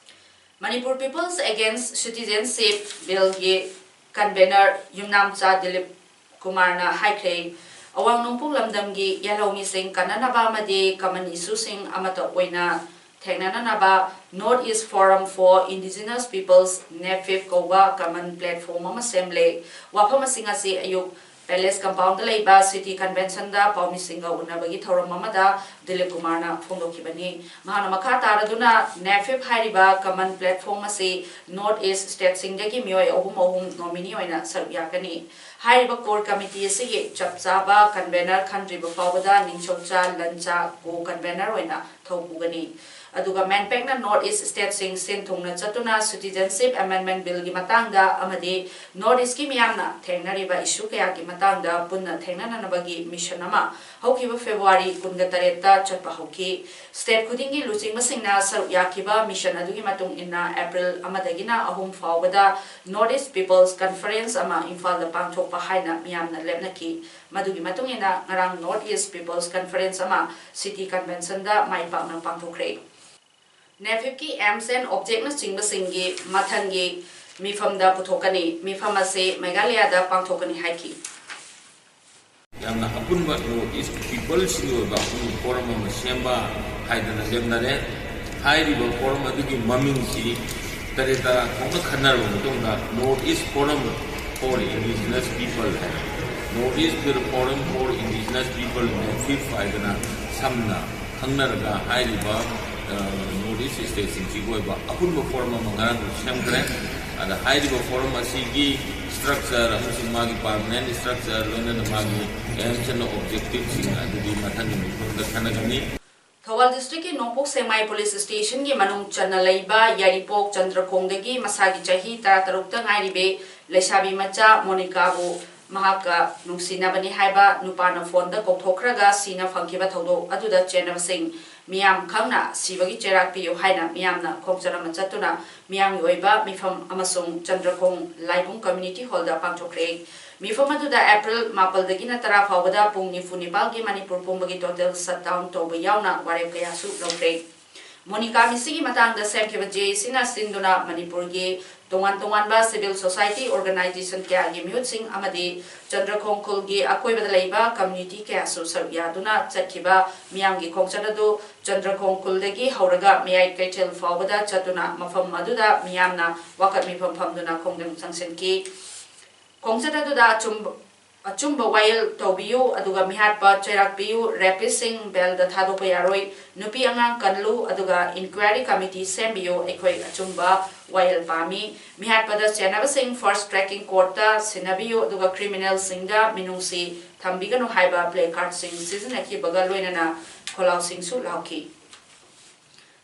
Manipur People's Against Citizenship Billꯒꯤ convener ꯌꯨꯝꯅꯥꯝꯆꯥ Dilip ꯀꯨꯃꯥꯔꯅ ꯍꯥꯏꯈ꯭ꯔꯦ꯫ ꯑꯋꯥꯡ ꯅꯣꯡꯄꯣꯛ ꯂꯝꯗꯝꯒꯤ ꯌꯦꯜꯍꯧꯃꯤꯁꯤꯡ ꯀꯟꯅꯅꯕ ꯑꯃꯗꯤ common issueꯁꯤꯡ ꯑꯃꯠꯇ ꯑꯣꯏꯅ ꯊꯦꯡꯅꯅꯅꯕ North East Forum for Indigenous Peoples, NEPFIP ꯀꯧꯕ common platform ꯑꯃ ꯁꯦꯝꯂꯦ꯫ ꯋꯥꯐꯝ ꯑꯁꯤ ꯉꯁꯤ ꯑꯌꯨꯛ Palace compoundꯗ ꯂꯩꯕ City Conventionꯗ ꯄꯥꯎꯃꯤꯁꯤꯡꯒ ꯎꯅꯕꯒꯤ ꯊꯧꯔꯝ ꯑꯃꯗ ꯗꯤꯂꯤꯞ ꯀꯨꯃꯥꯔꯅ ꯐꯣꯡꯗꯣꯛꯈꯤꯕꯅꯤ꯫ ꯃꯍꯥꯛꯅ ꯃꯈꯥ ꯇꯥꯔꯗꯨꯅ NEPFIP ꯍꯥꯏꯔꯤꯕ common platform ꯑꯁꯤ North East stateꯁꯤꯡꯗꯒꯤ ꯃꯤꯑꯣꯏ ꯑꯍꯨꯝ ꯑꯍꯨꯝ nominee ꯑꯣꯏꯅ ꯁꯔꯨꯛ ꯌꯥꯒꯅꯤ꯫ ꯍꯥꯏꯔꯤꯕ core committee ꯑꯁꯤꯒꯤ ꯆꯞ ꯆꯥꯕ convener ꯈꯟꯗ꯭ꯔꯤꯕ ꯐꯥꯎꯕꯗ ꯅꯤꯡꯊꯧꯆꯥ ꯂꯟꯆꯥ co-convener ꯑꯣꯏꯅ ꯊꯧ ꯄꯨꯒꯅꯤ꯫ ꯑꯗꯨꯒ MANPACꯅ North East Statesꯁꯤꯡ ꯁꯤꯟ ꯊꯨꯡꯅ ꯆꯠꯇꯨꯅ Citizenship Amendment Billꯒꯤ ꯃꯇꯥꯡꯗ ꯑꯃꯗꯤ North Eastꯀꯤ ꯃꯤꯌꯥꯝꯅ ꯊꯦꯡꯅꯔꯤꯕ issue ꯀꯌꯥꯒꯤ ꯃꯇꯥꯡꯗ ꯄꯨꯟꯅ ꯊꯦꯡꯅꯅꯅꯕꯒꯤ mission ꯑꯃ ꯍꯧꯈꯤꯕ February ꯀꯨꯟꯒ ꯇꯔꯦꯠꯇ ꯆꯠꯄ ꯍꯧꯈꯤ꯫ State ꯈꯨꯗꯤꯡꯒꯤ ꯂꯨꯆꯤꯡꯕꯁꯤꯡꯅ ꯁꯔꯨꯛ ꯌꯥꯈꯤꯕ mission ꯑꯗꯨꯒꯤ ꯃꯇꯨꯡ ꯏꯟꯅ April ꯑꯃꯗꯒꯤꯅ ꯑꯍꯨꯝ ꯐꯥꯎꯕꯗ North East People's Conference ꯑꯃ ꯏꯝꯐꯥꯜꯗ ꯄꯥꯡꯊꯣꯛꯄ ꯍꯥꯏꯅ ꯃꯤꯌꯥꯝꯅ ꯂꯦꯞꯅꯈꯤ꯫ ꯃꯗꯨꯒꯤ ꯃꯇꯨꯡ ꯏꯟꯅ ꯉꯔꯥꯡ North East People's Conference ꯑꯃ City Conventionꯗ ꯃꯥꯏ ꯄꯥꯛꯅ ꯄꯥꯡꯊꯣꯛꯈ꯭ꯔꯦ꯫ NAFEDꯀꯤ aims and objectꯅꯆꯤꯡꯕꯁꯤꯡꯒꯤ ꯃꯊꯪꯒꯤ ꯃꯤꯐꯝꯗ ꯄꯨꯊꯣꯛꯀꯅꯤ꯫ ꯃꯤꯐꯝ ꯑꯁꯤ ꯃꯦꯘꯥꯂꯌꯥꯗ ꯄꯥꯡꯊꯣꯛꯀꯅꯤ ꯍꯥꯏꯈꯤ꯫ ꯌꯥꯝꯅ ꯑꯄꯨꯟꯕ North East Peopleꯁꯤꯡꯒꯤ ꯑꯣꯏꯕ ꯑꯄꯨꯟꯕ forum ꯑꯃ ꯁꯦꯝꯕ ꯍꯥꯏꯗꯅ ꯂꯦꯞꯅꯔꯦ꯫ ꯍꯥꯏꯔꯤꯕ forum ꯑꯗꯨꯒꯤ ꯃꯃꯤꯡꯁꯤ ꯇꯔꯦꯠ ꯇꯔꯥ ꯊꯣꯛꯅ ꯈꯟꯅꯔꯕ ꯃꯇꯨꯡꯗ North East Forum for Indigenous People ꯍꯥꯏꯅ, North East Forum for Indigenous People, NAFED ꯍꯥꯏꯗꯅ ꯁꯝꯅ ꯈꯪꯅꯔꯒ ꯍꯥꯏꯔꯤꯕ North East Stateꯁꯤꯡꯁꯤꯒꯤ ꯑꯣꯏꯕ ꯑꯄꯨꯟꯕ forum ꯑꯃ ꯉꯔꯥꯡ ꯁꯦꯝꯈ꯭ꯔꯦ꯫ ꯑꯗ ꯍꯥꯏꯔꯤꯕ forum ꯑꯁꯤꯒꯤ structure ꯑꯃꯁꯨꯡ ꯃꯥꯒꯤ permanent structure, ꯂꯣꯏꯅꯅ ꯃꯥꯒꯤ aims and objectiveꯁꯤꯡ ꯑꯗꯨꯗꯤ ꯃꯊꯪꯒꯤ ꯃꯤꯐꯝꯗ ꯈꯟꯅꯒꯅꯤ꯫ ꯊꯧꯕꯥꯜ districtꯀꯤ ꯅꯣꯡꯄꯣꯛ ꯁꯦꯛꯃꯥꯏ police stationꯒꯤ ꯃꯅꯨꯡ ꯆꯟꯅ ꯂꯩꯕ ꯌꯥꯏꯔꯤꯄꯣꯛ ꯆꯟꯗ꯭ꯔꯈꯣꯡꯗꯒꯤ ꯃꯁꯥꯒꯤ ꯆꯍꯤ ꯇꯔꯥꯇꯔꯨꯛꯇ ꯉꯥꯏꯔꯤꯕꯤ ꯂꯩꯁꯥꯕꯤ ꯃꯆꯥ ꯃꯣꯅꯤꯀꯥꯕꯨ ꯃꯍꯥꯛꯀ ꯅꯨꯡꯁꯤꯅꯕꯅꯤ ꯍꯥꯏꯕ ꯅꯨꯄꯥꯅ phoneꯗ ꯀꯧꯊꯣꯛꯈ꯭ꯔꯒ ꯁꯤꯅ ꯐꯪꯈꯤꯕ ꯊꯧꯗꯣꯛ ꯑꯗꯨꯗ ꯆꯦꯟꯅꯕꯁꯤꯡ ꯃꯤꯌꯥꯝ ꯈꯪꯅ ꯁꯤꯕꯒꯤ ꯆꯩꯔꯥꯛ ꯄꯤꯌꯨ ꯍꯥꯏꯅ ꯃꯤꯌꯥꯝꯅ ꯈꯣꯡꯆꯠ ꯑꯃ ꯆꯠꯇꯨꯅ ꯃꯤꯌꯥꯝꯒꯤ ꯑꯣꯏꯕ ꯃꯤꯐꯝ ꯑꯃꯁꯨꯡ ꯆꯟꯗ꯭ꯔꯈꯣꯡ ꯂꯥꯏꯕꯨꯡ community hallꯗ ꯄꯥꯡꯊꯣꯛꯈ꯭ꯔꯦ꯫ ꯃꯤꯐꯝ ꯑꯗꯨꯗ April ꯃꯥꯄꯜꯗꯒꯤꯅ ꯇꯔꯥ ꯐꯥꯎꯕꯗ ꯄꯨꯡ ꯅꯤꯐꯨ ꯅꯤꯄꯥꯜꯒꯤ ꯃꯅꯤꯄꯨꯔ ꯄꯨꯝꯕꯒꯤ total shutdown ꯇꯧꯕ ꯌꯥꯎꯅ ꯋꯥꯔꯦꯞ ꯀꯌꯥꯁꯨ ꯂꯧꯈ꯭ꯔꯦ꯫ ꯃꯣꯅꯤꯀꯥ ꯃꯤꯁꯤꯒꯤ ꯃꯇꯥꯡꯗ ꯁꯦꯝꯈꯤꯕ JACꯅ ꯁꯤꯟꯗꯨꯅ ꯃꯅꯤꯄꯨꯔꯒꯤ ꯇꯣꯉꯥꯟ ꯇꯣꯉꯥꯟꯕ civil society organization ꯀꯌꯥꯒꯤ ꯃꯤꯍꯨꯠꯁꯤꯡ ꯑꯃꯗꯤ ꯆꯟꯗ꯭ꯔꯈꯣꯡ ꯈꯨꯜꯒꯤ ꯑꯀꯣꯏꯕꯗ ꯂꯩꯕ community ꯀꯌꯥꯁꯨ ꯁꯔꯨꯛ ꯌꯥꯗꯨꯅ ꯆꯠꯈꯤꯕ ꯃꯤꯌꯥꯝꯒꯤ ꯈꯣꯡꯆꯠ ꯑꯗꯨ ꯆꯟꯗ꯭ꯔꯈꯣꯡ ꯈꯨꯜꯗꯒꯤ ꯍꯧꯔꯒ ꯃꯌꯥꯏ ꯀꯩꯊꯦꯜ ꯐꯥꯎꯕꯗ ꯆꯠꯇꯨꯅ ꯃꯐꯝ ꯑꯗꯨꯗ ꯃꯤꯌꯥꯝꯅ ꯋꯥꯀꯠ ꯃꯤꯐꯝ ꯐꯝꯗꯨꯅ ꯈꯣꯡꯖꯪ ꯆꯪꯁꯤꯟꯈꯤ꯫ ꯈꯣꯡꯆꯠ ꯑꯗꯨꯗ ꯑꯆꯨꯝꯕ, ꯑꯆꯨꯝꯕ ꯋꯥꯌꯦꯜ ꯇꯧꯕꯤꯌꯨ, ꯑꯗꯨꯒ ꯃꯤꯍꯥꯠꯄ ꯆꯩꯔꯥꯛ ꯄꯤꯌꯨ, rapistꯁꯤꯡ bailꯗ ꯊꯥꯗꯣꯛꯄ ꯌꯥꯔꯣꯏ, ꯅꯨꯄꯤ ꯑꯉꯥꯡ ꯀꯜꯂꯨ, ꯑꯗꯨꯒ inquiry committee ꯁꯦꯝꯕꯤꯌꯨ, ꯑꯩꯈꯣꯏ ꯑꯆꯨꯝꯕ ꯋꯥꯌꯦꯜ ꯄꯥꯝꯃꯤ꯫ ꯃꯤꯍꯥꯠꯄꯗ ꯆꯦꯟꯅꯕꯁꯤꯡ fast tracking courtꯇ ꯁꯤꯟꯅꯕꯤꯌꯨ, ꯑꯗꯨꯒ criminalꯁꯤꯡꯗ ꯃꯤꯅꯨꯡꯁꯤ ꯊꯝꯕꯤꯒꯅꯨ ꯍꯥꯏꯕ placardꯁꯤꯡ ꯁꯤꯖꯤꯟꯅꯈꯤꯕꯒ ꯂꯣꯏꯅꯅ ꯈꯣꯜꯂꯥꯎꯁꯤꯡꯁꯨ ꯂꯥꯎꯈꯤ꯫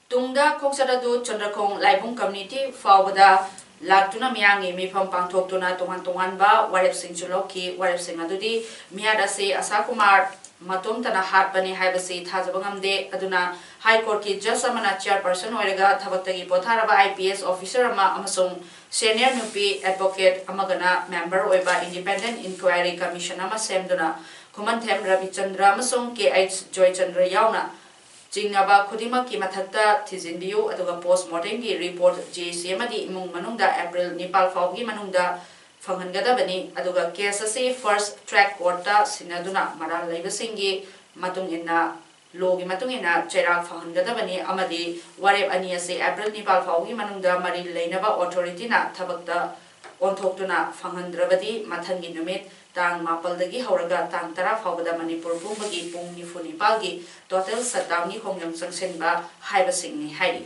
ꯇꯨꯡꯗ ꯈꯣꯡꯆꯠ ꯑꯗꯨ ꯆꯟꯗ꯭ꯔꯈꯣꯡ ꯂꯥꯏꯕꯨꯡ ꯀꯝꯃ꯭ꯌꯨꯅꯤꯇꯤ ꯐꯥꯎꯕꯗ ꯂꯥꯛꯇꯨꯅ ꯃꯤꯌꯥꯝꯒꯤ ꯃꯤꯐꯝ ꯄꯥꯡꯊꯣꯛꯇꯨꯅ ꯇꯣꯉꯥꯟ ꯇꯣꯉꯥꯟꯕ ꯋꯥꯔꯦꯞꯁꯤꯡꯁꯨ ꯂꯧꯈꯤ꯫ ꯋꯥꯔꯦꯞꯁꯤꯡ ꯑꯗꯨꯗꯤ ꯃꯤꯍꯥꯠ ꯑꯁꯤ ꯑꯁꯥ ꯀꯨꯃꯥꯔ ꯃꯇꯣꯝꯇꯅ ꯍꯥꯠꯄꯅꯤ ꯍꯥꯏꯕꯁꯤ ꯊꯥꯖꯕ ꯉꯝꯗꯦ꯫ ꯑꯗꯨꯅ ꯍꯥꯏ ꯀꯣꯔꯠꯀꯤ ꯖꯖ ꯑꯃꯅ ꯆꯤꯌꯔꯄꯔꯁꯟ ꯑꯣꯏꯔꯒ ꯊꯕꯛꯇꯒꯤ ꯄꯣꯊꯥꯔꯕ IPS officer ꯑꯃ ꯑꯃꯁꯨꯡ ꯁꯦꯅꯤꯌꯔ ꯅꯨꯄꯤ ꯑꯦꯗꯚꯣꯀꯦꯠ ꯑꯃꯒꯅ ꯃꯦꯝꯕꯔ ꯑꯣꯏꯕ ꯏꯟꯗꯤꯄꯦꯟꯗꯦꯟ ꯏꯟꯀ꯭ꯋꯥꯏꯔꯤ ꯀꯃꯤꯁꯟ ꯑꯃ ꯁꯦꯝꯗꯨꯅ ꯈꯨꯃꯟꯊꯦꯝ ꯔꯕꯤꯆꯟꯗ꯭ꯔ ꯑꯃꯁꯨꯡ KH ꯖꯣꯏꯆꯟꯗ꯭ꯔ ꯌꯥꯎꯅ ꯆꯤꯡꯅꯕ ꯈꯨꯗꯤꯡꯃꯛꯀꯤ ꯃꯊꯛꯇ ꯊꯤꯖꯤꯟꯕꯤꯌꯨ, ꯑꯗꯨꯒ ꯄꯣꯁꯃꯣꯔꯇꯦꯝꯒꯤ ꯔꯤꯄꯣꯔꯠ JC ꯑꯃꯗꯤ ꯏꯃꯨꯡ ꯃꯅꯨꯡꯗ ꯑꯦꯄ꯭ꯔꯤꯜ ꯅꯤꯄꯥꯜ ꯐꯥꯎꯕꯒꯤ ꯃꯅꯨꯡꯗ ꯐꯪꯍꯟꯒꯗꯕꯅꯤ꯫ ꯑꯗꯨꯒ ꯀꯦꯁ ꯑꯁꯤ ꯐꯥꯔꯁ ꯇ꯭ꯔꯦꯛ ꯀꯣꯔꯠꯇ ꯁꯤꯟꯅꯗꯨꯅ ꯃꯔꯥꯜ ꯂꯩꯕꯁꯤꯡꯒꯤ ꯃꯇꯨꯡ ꯏꯟꯅ, ꯂꯣꯒꯤ ꯃꯇꯨꯡ ꯏꯟꯅ ꯆꯩꯔꯥꯛ ꯐꯪꯍꯟꯒꯗꯕꯅꯤ ꯑꯃꯗꯤ ꯋꯥꯔꯦꯞ ꯑꯅꯤ ꯑꯁꯤ ꯑꯦꯄ꯭ꯔꯤꯜ ꯅꯤꯄꯥꯜ ꯐꯥꯎꯕꯒꯤ ꯃꯅꯨꯡꯗ ꯃꯔꯤ ꯂꯩꯅꯕ ꯑꯣꯊꯣꯔꯤꯇꯤꯅ ꯊꯕꯛꯇ ꯑꯣꯟꯊꯣꯛꯇꯨꯅ ꯐꯪꯍꯟꯗ꯭ꯔꯕꯗꯤ ꯃꯊꯪꯒꯤ ꯅꯨꯃꯤꯠ ꯇꯥꯡ ꯃꯥꯄꯜꯗꯒꯤ ꯍꯧꯔꯒ ꯇꯥꯡ ꯇꯔꯥ ꯐꯥꯎꯕꯗ ꯃꯅꯤꯄꯨꯔ ꯄꯨꯝꯕꯒꯤ ꯄꯨꯡ ꯅꯤꯐꯨ ꯅꯤꯄꯥꯜꯒꯤ ꯇꯣꯇꯦꯜ ꯁꯠꯗꯥꯎꯟꯒꯤ ꯈꯣꯡꯖꯪ ꯆꯪꯁꯤꯟꯕ ꯍꯥꯏꯕꯁꯤꯡꯅꯤ ꯍꯥꯏꯔꯤ꯫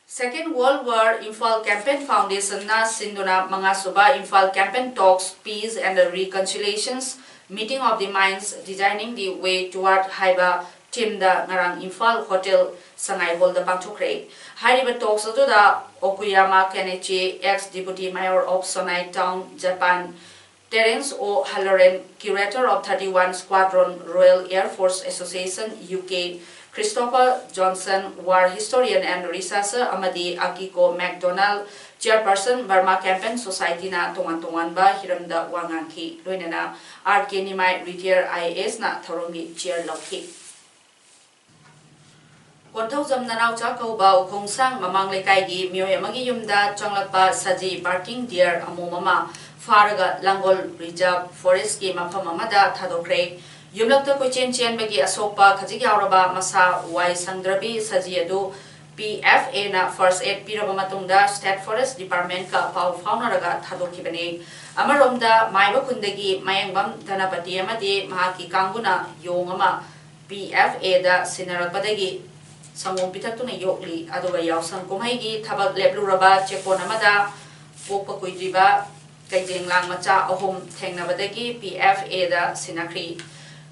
Second World War Imphal Campaign Foundationꯅ ꯁꯤꯟꯗꯨꯅ ꯃꯉꯥꯁꯨꯕ Imphal Campaign Talks, Peace and Reconciliations, Meeting of the Minds, Designing the Way Toward ꯍꯥꯏꯕ ꯊꯤꯝꯗ ꯉꯔꯥꯡ ꯏꯝꯐꯥꯜ ꯍꯣꯇꯦꯜ ꯁꯉꯥꯏ ꯍꯣꯜꯗ ꯄꯥꯡꯊꯣꯛꯈ꯭ꯔꯦ꯫ ꯍꯥꯏꯔꯤꯕ ꯇꯣꯛꯁ ꯑꯗꯨꯗ ꯑꯣꯀꯨꯌꯥꯃꯥ ꯀꯦꯅꯦꯆꯤ, ex Deputy Mayor of Sonai Town, Japan, Terence O Halloran, Curator of thirty-one Squadron, Royal Air Force Association, UK, Christopher Johnson, War Historian and Researcher, ꯑꯃꯗꯤ Akiko MacDonald, Chairperson, Burma Campaign Societyꯅ ꯇꯣꯉꯥꯟ ꯇꯣꯉꯥꯟꯕ ꯍꯤꯔꯝꯗ ꯋꯥ ꯉꯥꯡꯈꯤ꯫ ꯂꯣꯏꯅꯅ R K Nimai, retired IASꯅ ꯊꯧꯔꯝꯒꯤ chair ꯂꯧꯈꯤ꯫ ꯀꯣꯟꯊꯧꯖꯝ ꯅꯅꯥꯎꯆꯥ ꯀꯧꯕ ꯎꯈꯣꯡꯁꯥꯡ ꯃꯃꯥꯡ ꯂꯩꯀꯥꯏꯒꯤ ꯃꯤꯑꯣꯏ ꯑꯃꯒꯤ ꯌꯨꯝꯗ ꯆꯪꯂꯛꯄ ꯁꯖꯤ barking deer ꯑꯃꯣꯝ ꯑꯃ ꯐꯥꯔꯒ ꯂꯥꯡꯒꯣꯜ Reserve Forestꯀꯤ ꯃꯐꯝ ꯑꯃꯗ ꯊꯥꯗꯣꯛꯈ꯭ꯔꯦ꯫ ꯌꯨꯝꯂꯛꯇ ꯀꯣꯏꯆꯦꯟ ꯆꯦꯟꯕꯒꯤ ꯑꯁꯣꯛꯄ ꯈꯖꯤꯛ ꯌꯥꯎꯔꯕ ꯃꯁꯥ ꯋꯥꯏ ꯁꯪꯗ꯭ꯔꯕꯤ ꯁꯖꯤ ꯑꯗꯨ PFAꯅ first aid ꯄꯤꯔꯕ ꯃꯇꯨꯡꯗ State Forest Departmentꯀ ꯄꯥꯎ ꯐꯥꯎꯅꯔꯒ ꯊꯥꯗꯣꯛꯈꯤꯕꯅꯤ꯫ ꯑꯃꯔꯣꯝꯗ, ꯃꯥꯏꯕ ꯈꯨꯟꯗꯒꯤ ꯃꯌꯦꯡꯕꯝ ꯙꯅꯄꯇꯤ ꯑꯃꯗꯤ ꯃꯍꯥꯛꯀꯤ ꯀꯥꯡꯕꯨꯅ ꯌꯣꯡ ꯑꯃ PFAꯗ ꯁꯤꯟꯅꯔꯛꯄꯗꯒꯤ ꯁꯪꯒꯣꯝ ꯄꯤꯊꯛꯇꯨꯅ ꯌꯣꯛꯂꯤ꯫ ꯑꯗꯨꯒ ꯌꯥꯎꯁꯪ ꯀꯨꯝꯍꯩꯒꯤ ꯊꯕꯛ ꯂꯦꯞꯂꯨꯔꯕ ꯆꯦꯛꯀꯣꯟ ꯑꯃꯗ ꯄꯣꯛꯄ ꯀꯨꯏꯗ꯭ꯔꯤꯕ ꯀꯩꯖꯦꯡꯂꯥꯡ ꯃꯆꯥ ꯑꯍꯨꯝ ꯊꯦꯡꯅꯕꯗꯒꯤ PFAꯗ ꯁꯤꯟꯅꯈ꯭ꯔꯤ꯫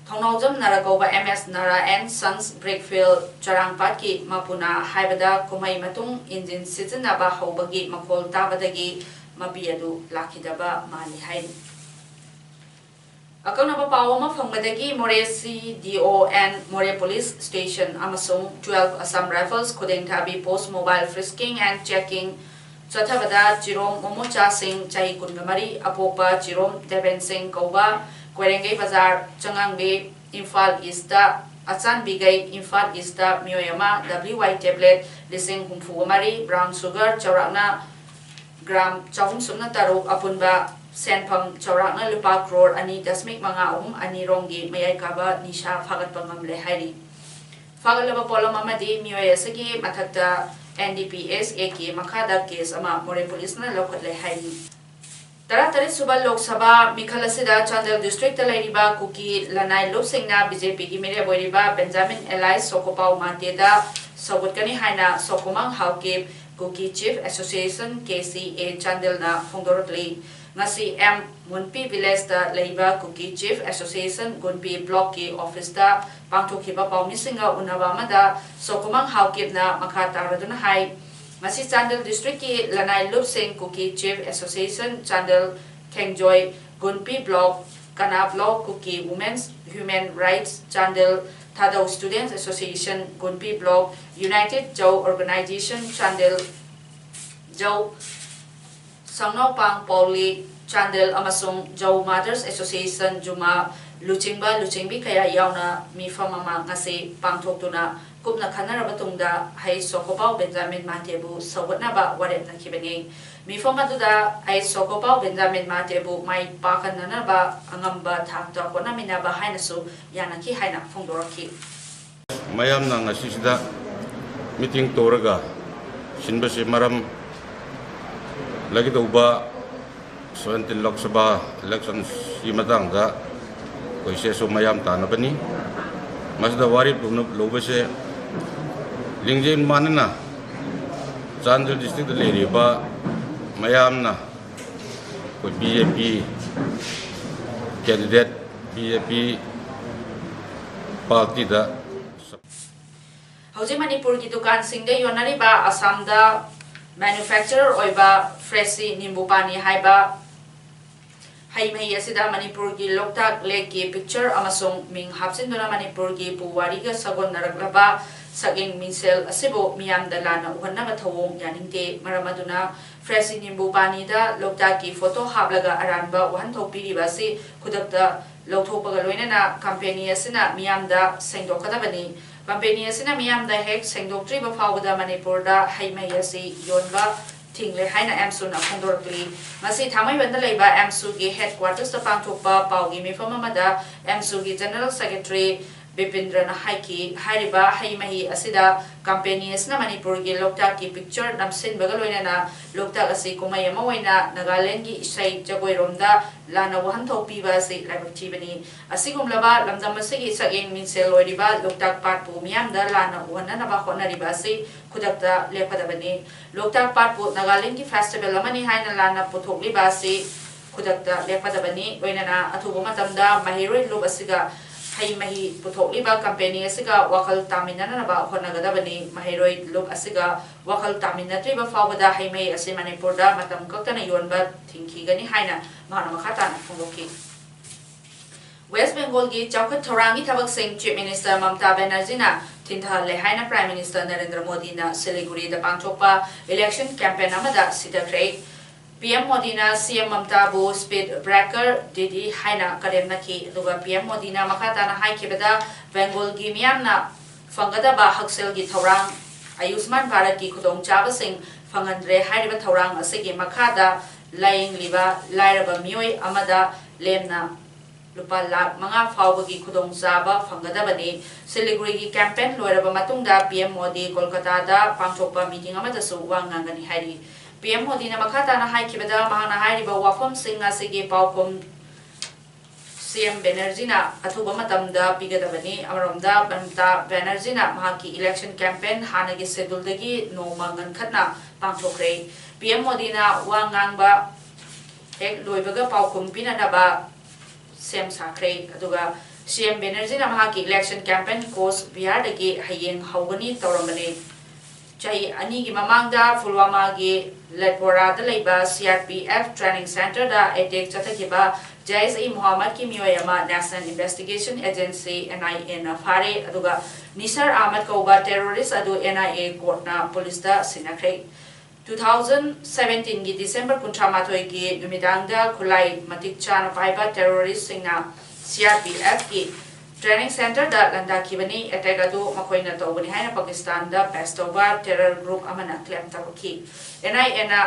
ꯊꯧꯅꯥꯎꯖꯝ ꯅꯔꯥ ꯀꯧꯕ M S Nara and Sons Brickfield ꯆꯔꯥꯡꯄꯥꯠꯀꯤ ꯃꯄꯨꯅ ꯍꯥꯏꯕꯗ, ꯀꯨꯝꯍꯩ ꯃꯇꯨꯡ ꯏꯟꯖꯤꯟ ꯁꯤꯖꯤꯟꯅꯕ ꯍꯧꯕꯒꯤ ꯃꯈꯣꯜ ꯇꯥꯕꯗꯒꯤ ꯃꯄꯤ ꯑꯗꯨ ꯂꯥꯛꯈꯤꯗꯕ ꯃꯥꯜꯂꯤ ꯍꯥꯏꯔꯤ꯫ ꯑꯀꯛꯅꯕ ꯄꯥꯎ ꯑꯃ ꯐꯪꯕꯗꯒꯤ, ꯃꯣꯔꯦ C D O and ꯃꯣꯔꯦ Police Station ꯑꯃꯁꯨꯡ twelve Assam Rifles ꯈꯨꯗꯦꯡꯊꯥꯕꯤ post mobile frisking and checking ꯆꯠꯊꯕꯗ, ꯆꯤꯔꯣꯝ ꯃꯣꯃꯣꯆꯥ ꯁꯤꯡ, ꯆꯍꯤ ꯀꯨꯟꯒ ꯃꯔꯤ, ꯑꯄꯣꯛꯄ ꯆꯤꯔꯣꯝ ꯗꯦꯕꯦꯟ ꯁꯤꯡ ꯀꯧꯕ, ꯀꯣꯏꯔꯦꯡꯒꯩ ꯕꯖꯥꯔ, ꯆꯉꯥꯡꯕꯤ, ꯏꯝꯐꯥꯜ ꯏꯁꯇ, ꯑꯆꯥꯟꯕꯤꯒꯩ, ꯏꯝꯐꯥꯜ ꯏꯁꯇ ꯃꯤꯑꯣꯏ ꯑꯃ, W Y tablet ꯂꯤꯁꯤꯡ ꯍꯨꯝꯐꯨꯒ ꯃꯔꯤ, brown sugar ꯆꯥꯎꯔꯥꯛꯅ gram ꯆꯍꯨꯝ ꯁꯨꯞꯅ ꯇꯔꯨꯛ, ꯑꯄꯨꯟꯕ ꯁꯦꯟꯐꯝ ꯆꯥꯎꯔꯥꯛꯅ ꯂꯨꯄꯥ ꯀ꯭ꯔꯣꯔ ꯑꯅꯤ ꯗꯁꯃꯤꯛ ꯃꯉꯥ ꯑꯍꯨꯝ ꯑꯅꯤ ꯔꯣꯝꯒꯤ ꯃꯌꯥꯏ ꯀꯥꯕ ꯅꯤꯁꯥ ꯐꯥꯒꯠꯄ ꯉꯝꯂꯦ ꯍꯥꯏꯔꯤ꯫ ꯐꯥꯒꯠꯂꯕ ꯄꯣꯠꯂꯝ ꯑꯃꯗꯤ ꯃꯤꯑꯣꯏ ꯑꯁꯤꯒꯤ ꯃꯊꯛꯇ N D P S Act ꯀꯤ ꯃꯈꯥꯗ case ꯑꯃ ꯃꯣꯔꯦ ꯄꯨꯂꯤꯁꯅ ꯂꯧꯈꯠꯂꯦ ꯍꯥꯏꯔꯤ꯫ ꯇꯔꯥꯇꯔꯦꯠ ꯁꯨꯕ ꯂꯣꯛ ꯁꯚꯥ ꯃꯤꯈꯜ ꯑꯁꯤꯗ ꯆꯥꯟꯗꯦꯜ district ꯇ ꯂꯩꯔꯤꯕ ꯀꯨꯀꯤ ꯂꯅꯥꯏ ꯂꯨꯞꯁꯤꯡꯅ B J P ꯒꯤ ꯃꯤꯔꯦꯞ ꯑꯣꯏꯔꯤꯕ ꯕꯦꯟꯖꯥꯃꯤꯟ ꯑꯦꯂꯥꯏꯁ ꯁꯣꯀꯣꯄꯥꯎ ꯃꯥꯇꯦꯗ ꯁꯧꯒꯠꯀꯅꯤ ꯍꯥꯏꯅ ꯁꯣꯀꯣꯃꯥꯡ Haokip Kuki Chief Association, K C A, ꯆꯥꯟꯗꯦꯜꯅ ꯐꯣꯡꯗꯣꯔꯛꯂꯤ꯫ ꯉꯁꯤ M ꯃꯨꯟꯄꯤ village ꯇ ꯂꯩꯕ Kuki Chief Association ꯒꯨꯟꯄꯤ block ꯀꯤ office ꯇ ꯄꯥꯡꯊꯣꯛꯈꯤꯕ ꯄꯥꯎꯃꯤꯁꯤꯡꯒ ꯎꯅꯕ ꯑꯃꯗ ꯁꯣꯀꯣꯃꯥꯡ ꯍꯥꯎꯀꯤꯞꯅ ꯃꯈꯥ ꯇꯥꯔꯗꯨꯅ ꯍꯥꯏ, ꯉꯁꯤ ꯆꯥꯟꯗꯦꯜ district ꯀꯤ ꯂꯅꯥꯏ ꯂꯨꯞꯁꯤꯡ Kuki Chief Association Chandel, ꯈꯦꯡꯖꯣꯏ, ꯒꯨꯟꯄꯤ block, ꯀꯅꯥ block, Kuki Women's Human Rights Chandel, ꯊꯥꯗꯧ Students Association ꯒꯨꯟꯄꯤ block, United Zou Organization Chandel, ꯖꯧ ꯁꯪꯅꯧꯄꯥꯡ ꯄꯥꯎꯂꯤ Chandel ꯑꯃꯁꯨꯡ ꯖꯧ Mothers Association ꯖꯨꯃꯥ ꯂꯨꯆꯤꯡꯕ ꯂꯨꯆꯤꯡꯕꯤ ꯀꯌꯥ ꯌꯥꯎꯅ ꯃꯤꯐꯝ ꯑꯃ ꯉꯁꯤ ꯄꯥꯡꯊꯣꯛꯇꯨꯅ ꯀꯨꯞꯅ ꯈꯟꯅꯔꯕ ꯇꯨꯡꯗ ꯍꯩ ꯁꯣꯀꯣꯄꯥꯎ ꯕꯦꯟꯖꯥꯃꯤꯟ ꯃꯥꯇꯦꯕꯨ ꯁꯧꯒꯠꯅꯕ ꯋꯥꯔꯦꯞꯅꯈꯤꯕꯅꯤ꯫ ꯃꯤꯐꯝ ꯑꯗꯨꯗ ꯍꯩ ꯁꯣꯀꯣꯄꯥꯎ ꯕꯦꯟꯖꯥꯃꯤꯟ ꯃꯥꯇꯦꯕꯨ ꯃꯥꯏ ꯄꯥꯛꯍꯟꯅꯅꯕ ꯑꯉꯝꯕ ꯊꯥꯛꯇ ꯍꯣꯠꯅꯃꯤꯟꯅꯕ ꯍꯥꯏꯅꯁꯨ ꯌꯥꯅꯈꯤ ꯍꯥꯏꯅ ꯐꯣꯡꯗꯣꯔꯛꯈꯤ꯫ ꯃꯌꯥꯝꯅ ꯉꯁꯤꯁꯤꯗ meeting ꯇꯧꯔꯒ ꯁꯤꯟꯕꯁꯤ ꯃꯔꯝ ꯂꯩꯒꯗꯧꯕ seventeen Lok Sabha elections ꯒꯤ ꯃꯇꯥꯡꯗ ꯑꯩꯈꯣꯏ ꯁꯦꯁꯨ ꯃꯌꯥꯝ ꯇꯥꯟꯅꯕꯅꯤ꯫ ꯃꯁꯤꯗ ꯋꯥꯔꯦꯞ ꯂꯧꯅ-, ꯂꯧꯕꯁꯦ ꯂꯤꯡꯖꯦꯜ ꯃꯥꯟꯅꯅ ꯆꯥꯟꯗꯦꯜ district ꯇ ꯂꯩꯔꯤꯕ ꯃꯌꯥꯝꯅ ꯑꯩꯈꯣꯏ B J P candidate, B J P ꯄꯥꯔꯇꯤꯗ꯫ ꯍꯧꯖꯤꯛ ꯃꯅꯤꯄꯨꯔꯒꯤ ꯗꯨꯀꯥꯟꯁꯤꯡꯗ ꯌꯣꯟꯅꯔꯤꯕ ꯑꯁꯥꯝꯗ manufacturer ꯑꯣꯏꯕ ꯐ꯭ꯔꯦꯁꯤ ꯅꯤꯝꯕꯨ ꯄꯥꯅꯤ ꯍꯥꯏꯕ ꯍꯩ ꯃꯍꯤ ꯑꯁꯤꯗ ꯃꯅꯤꯄꯨꯔꯒꯤ ꯂꯣꯛꯇꯥꯛ ꯂꯦꯛꯀꯤ picture ꯑꯃꯁꯨꯡ ꯃꯤꯡ ꯍꯥꯞꯆꯤꯟꯗꯨꯅ ꯃꯅꯤꯄꯨꯔꯒꯤ ꯄꯨꯋꯥꯔꯤꯒ ꯁꯥꯒꯣꯟꯅꯔꯛꯂꯕ ꯁꯛꯌꯦꯡ ꯃꯤꯡꯁꯦꯜ ꯑꯁꯤꯕꯨ ꯃꯤꯌꯥꯝꯗ ꯂꯥꯟꯅ ꯎꯍꯟꯅꯕ ꯊꯧꯑꯣꯡ ꯌꯥꯅꯤꯡꯗꯦ꯫ ꯃꯔꯝ ꯑꯗꯨꯅ ꯐ꯭ꯔꯦꯁꯤ ꯅꯤꯝꯕꯨ ꯄꯥꯅꯤꯗ ꯂꯣꯛꯇꯥꯛꯀꯤ ꯐꯣꯇꯣ ꯍꯥꯞꯂꯒ ꯑꯔꯥꯟꯕ ꯋꯥꯍꯟꯊꯣꯛ ꯄꯤꯔꯤꯕ ꯑꯁꯤ ꯈꯨꯗꯛꯇ ꯂꯧꯊꯣꯛꯄꯒ ꯂꯣꯏꯅꯅ ꯀꯝꯄꯦꯅꯤ ꯑꯁꯤꯅ ꯃꯤꯌꯥꯝꯗ ꯁꯦꯡꯗꯣꯛꯀꯗꯕꯅꯤ꯫ ꯀꯝꯄꯦꯅꯤ ꯑꯁꯤꯅ ꯃꯤꯌꯥꯝꯗ ꯍꯦꯛ ꯁꯦꯡꯗꯣꯛꯇ꯭ꯔꯤꯕ ꯐꯥꯎꯕꯗ ꯃꯅꯤꯄꯨꯔꯗ ꯍꯩ ꯃꯍꯤ ꯑꯁꯤ ꯌꯣꯟꯕ ꯊꯤꯡꯂꯦ ꯍꯥꯏꯅ ꯑꯦꯝꯁꯨꯅ ꯐꯣꯡꯗꯣꯔꯛꯂꯤ꯫ ꯉꯁꯤ ꯊꯥꯡꯃꯩꯕꯟꯗ ꯂꯩꯕ ꯑꯦꯝꯁꯨꯒꯤ headquarters ꯇ ꯄꯥꯡꯊꯣꯛꯄ ꯄꯥꯎꯒꯤ ꯃꯤꯐꯝ ꯑꯃꯗ ꯑꯦꯝꯁꯨꯒꯤ General Secretary ꯕꯤꯄꯤꯟꯗ꯭ꯔꯅ ꯍꯥꯏꯈꯤ꯫ ꯍꯥꯏꯔꯤꯕ ꯍꯩ ꯃꯍꯤ ꯑꯁꯤꯗ ꯀꯝꯄꯦꯅꯤ ꯑꯁꯤꯅ ꯃꯅꯤꯄꯨꯔꯒꯤ ꯂꯣꯛꯇꯥꯛꯀꯤ picture ꯅꯝꯁꯤꯟꯕꯒ ꯂꯣꯏꯅꯅ ꯂꯣꯛꯇꯥꯛ ꯑꯁꯤ ꯀꯨꯝꯍꯩ ꯑꯃ ꯑꯣꯏꯅ ꯅꯥꯒꯥꯂꯦꯟꯒꯤ ꯏꯁꯩ ꯖꯒꯣꯏꯔꯣꯝꯗ ꯂꯥꯟꯅ ꯋꯥꯍꯟꯊꯣꯛ ꯄꯤꯕ ꯑꯁꯤ ꯂꯥꯏꯕꯛ ꯊꯤꯕꯅꯤ꯫ ꯑꯁꯤꯒꯨꯝꯂꯕ ꯂꯝꯗꯝ ꯑꯁꯤꯒꯤ ꯁꯛꯌꯦꯡ ꯃꯤꯡꯁꯦꯜ ꯑꯣꯏꯔꯤꯕ ꯂꯣꯛꯇꯥꯛ ꯄꯥꯠꯄꯨ ꯃꯤꯌꯥꯝꯗ ꯂꯥꯟꯅ ꯎꯍꯟꯅꯅꯕ ꯍꯣꯠꯅꯔꯤꯕ ꯑꯁꯤ ꯈꯨꯗꯛꯇ ꯂꯦꯞꯀꯗꯕꯅꯤ꯫ ꯂꯣꯛꯇꯥꯛ ꯄꯥꯠꯄꯨ ꯅꯥꯒꯥꯂꯦꯟꯒꯤ festival ꯑꯃꯅꯤ ꯍꯥꯏꯅ ꯂꯥꯟꯅ ꯄꯨꯊꯣꯛꯂꯤꯕ ꯑꯁꯤ ꯈꯨꯗꯛꯇ ꯂꯦꯞꯀꯗꯕꯅꯤ꯫ ꯂꯣꯏꯅꯅ ꯑꯊꯨꯕ ꯃꯇꯝꯗ ꯃꯍꯩꯔꯣꯏ ꯂꯨꯞ ꯑꯁꯤꯒ ꯍꯩ ꯃꯍꯤ ꯄꯨꯊꯣꯛꯂꯤꯕ ꯀꯝꯄꯦꯅꯤ ꯑꯁꯤꯒ ꯋꯥꯈꯜ ꯇꯥꯃꯤꯟꯅꯅꯕ ꯍꯣꯠꯅꯒꯗꯕꯅꯤ꯫ ꯃꯍꯩꯔꯣꯏ ꯂꯨꯞ ꯑꯁꯤꯒ ꯋꯥꯈꯜ ꯇꯥꯃꯤꯟꯅꯗ꯭ꯔꯤꯕ ꯐꯥꯎꯕꯗ ꯍꯩ ꯃꯍꯤ ꯑꯁꯤ ꯃꯅꯤꯄꯨꯔꯗ ꯃꯇꯝ ꯀꯛꯇꯅ ꯌꯣꯟꯕ ꯊꯤꯡꯈꯤꯒꯅꯤ ꯍꯥꯏꯅ ꯃꯍꯥꯛꯅ ꯃꯈꯥ ꯇꯥꯅ ꯐꯣꯡꯗꯣꯛꯈꯤ꯫ ꯋꯦꯁ ꯕꯦꯡꯒꯣꯜꯒꯤ ꯆꯥꯎꯈꯠ ꯊꯧꯔꯥꯡꯒꯤ ꯊꯕꯛꯁꯤꯡ Chief Minister ꯃꯝꯇꯥ ꯕꯦꯅꯔꯖꯤꯅ ꯊꯤꯟꯊꯍꯜꯂꯦ ꯍꯥꯏꯅ Prime Minister ꯅꯔꯦꯟꯗ꯭ꯔ ꯃꯣꯗꯤꯅ ꯁꯤꯂꯤꯒꯨꯔꯤꯗ ꯄꯥꯡꯊꯣꯛꯄ election campaign ꯑꯃꯗ ꯁꯤꯊꯈ꯭ꯔꯦ꯫ ꯄꯤ ꯑꯦꯝ ꯃꯣꯗꯤꯅ ꯁꯤ ꯑꯦꯝ ꯃꯝꯇꯥꯕꯨ speed breaker ꯗꯤꯗꯤ ꯍꯥꯏꯅ ꯀꯔꯦꯝꯅꯈꯤ꯫ ꯑꯗꯨꯒ ꯄꯤ ꯑꯦꯝ ꯃꯣꯗꯤꯅ ꯃꯈꯥ ꯇꯥꯅ ꯍꯥꯏꯈꯤꯕꯗ, ꯕꯦꯡꯒꯣꯜꯒꯤ ꯃꯤꯌꯥꯝꯅ ꯐꯪꯒꯗꯕ ꯍꯛꯁꯦꯜꯒꯤ ꯊꯧꯔꯥꯡ ꯑꯌꯨꯁꯃꯥꯟ ꯚꯥꯔꯠꯀꯤ ꯈꯨꯗꯣꯡꯆꯥꯕꯁꯤꯡ ꯐꯪꯍꯟꯗ꯭ꯔꯦ꯫ ꯍꯥꯏꯔꯤꯕ ꯊꯧꯔꯥꯡ ꯑꯁꯤꯒꯤ ꯃꯈꯥꯗ ꯂꯥꯌꯦꯡꯂꯤꯕ ꯂꯥꯏꯔꯕ ꯃꯤꯑꯣꯏ ꯑꯃꯗ ꯂꯦꯝꯅ ꯂꯨꯄꯥ ꯂꯥꯈ ꯃꯉꯥ ꯐꯥꯎꯕꯒꯤ ꯈꯨꯗꯣꯡꯆꯥꯕ ꯐꯪꯒꯗꯕꯅꯤ꯫ ꯁꯤꯂꯤꯒꯨꯔꯤꯒꯤ campaign ꯂꯣꯏꯔꯕ ꯃꯇꯨꯡꯗ ꯄꯤ ꯑꯦꯝ ꯃꯣꯗꯤ ꯀꯣꯜꯀꯇꯥꯗ ꯄꯥꯡꯊꯣꯛꯄ meeting ꯑꯃꯗꯁꯨ ꯋꯥ ꯉꯥꯡꯒꯅꯤ ꯍꯥꯏꯔꯤ꯫ ꯄꯤ ꯑꯦꯝ ꯃꯣꯗꯤꯅ ꯃꯈꯥ ꯇꯥꯅ ꯍꯥꯏꯈꯤꯕꯗ, ꯃꯍꯥꯛꯅ ꯍꯥꯏꯔꯤꯕ ꯋꯥꯐꯝꯁꯤꯡ ꯑꯁꯤꯒꯤ ꯄꯥꯎꯈꯨꯝ ꯁꯤ ꯑꯦꯝ ꯕꯦꯅꯔꯖꯤꯅ ꯑꯊꯨꯕ ꯃꯇꯝꯗ ꯄꯤꯒꯗꯕꯅꯤ꯫ ꯑꯃꯔꯣꯝꯗ, ꯃꯝꯇꯥ ꯕꯦꯅꯔꯖꯤꯅ ꯃꯍꯥꯛꯀꯤ election campaign ꯍꯥꯟꯅꯒꯤ scheduleꯗꯒꯤ ꯅꯣꯡꯃ ꯉꯟꯈꯠꯅ ꯄꯥꯡꯊꯣꯛꯈ꯭ꯔꯦ꯫ ꯄꯤ ꯑꯦꯝ ꯃꯣꯗꯤꯅ ꯋꯥ ꯉꯥꯡꯕ ꯍꯦꯛ ꯂꯣꯏꯕꯒ ꯄꯥꯎꯈꯨꯝ ꯄꯤꯅꯅꯕ ꯁꯦꯝ ꯁꯥꯈ꯭ꯔꯦ꯫ ꯑꯗꯨꯒ ꯁꯤ ꯑꯦꯝ ꯕꯦꯅꯔꯖꯤꯅ ꯃꯍꯥꯛꯀꯤ election campaign ꯀꯣꯆ ꯕꯤꯍꯥꯔꯗꯒꯤ ꯍꯌꯦꯡ ꯍꯧꯒꯅꯤ ꯇꯧꯔꯝꯕꯅꯤ꯫ ꯆꯍꯤ ꯑꯅꯤꯒꯤ ꯃꯃꯥꯡꯗ ꯄꯨꯜꯋꯥꯃꯥꯒꯤ ꯂꯦꯠꯄꯣꯔꯥꯗ ꯂꯩꯕ C R P F training centreꯗ attack ꯆꯠꯊꯈꯤꯕ ꯖꯩꯁ E ꯃꯨꯍꯝꯃꯗꯀꯤ ꯃꯤꯑꯣꯏ ꯑꯃ National Investigation Agency, N I Aꯅ ꯐꯥꯔꯦ, ꯑꯗꯨꯒ ꯅꯤꯁꯥꯔ ꯑꯍꯃꯗ ꯀꯧꯕ terrorist ꯑꯗꯨ N I A courtꯅ ꯄꯨꯂꯤꯁꯇ ꯁꯤꯟꯅꯈ꯭ꯔꯦ꯫ Two thousand seventeenꯒꯤ December ꯀꯨꯟꯊ꯭ꯔꯥ ꯃꯥꯊꯣꯏꯒꯤ ꯅꯨꯃꯤꯗꯥꯡꯗ ꯈꯨꯠꯂꯥꯏ ꯃꯇꯤꯛ ꯆꯥꯅ ꯄꯥꯏꯕ terroristꯁꯤꯡꯅ C R P Fꯀꯤ training centreꯗ ꯂꯥꯟꯗꯥꯈꯤꯕꯅꯤ꯫ Attack ꯑꯗꯨ ꯃꯈꯣꯏꯅ ꯇꯧꯕꯅꯤ ꯍꯥꯏꯅ ꯄꯥꯀꯤꯁꯇꯥꯟꯗ base ꯇꯧꯕ terror group ꯑꯃꯅ claim ꯇꯧꯔꯛꯈꯤ꯫ N I Aꯅ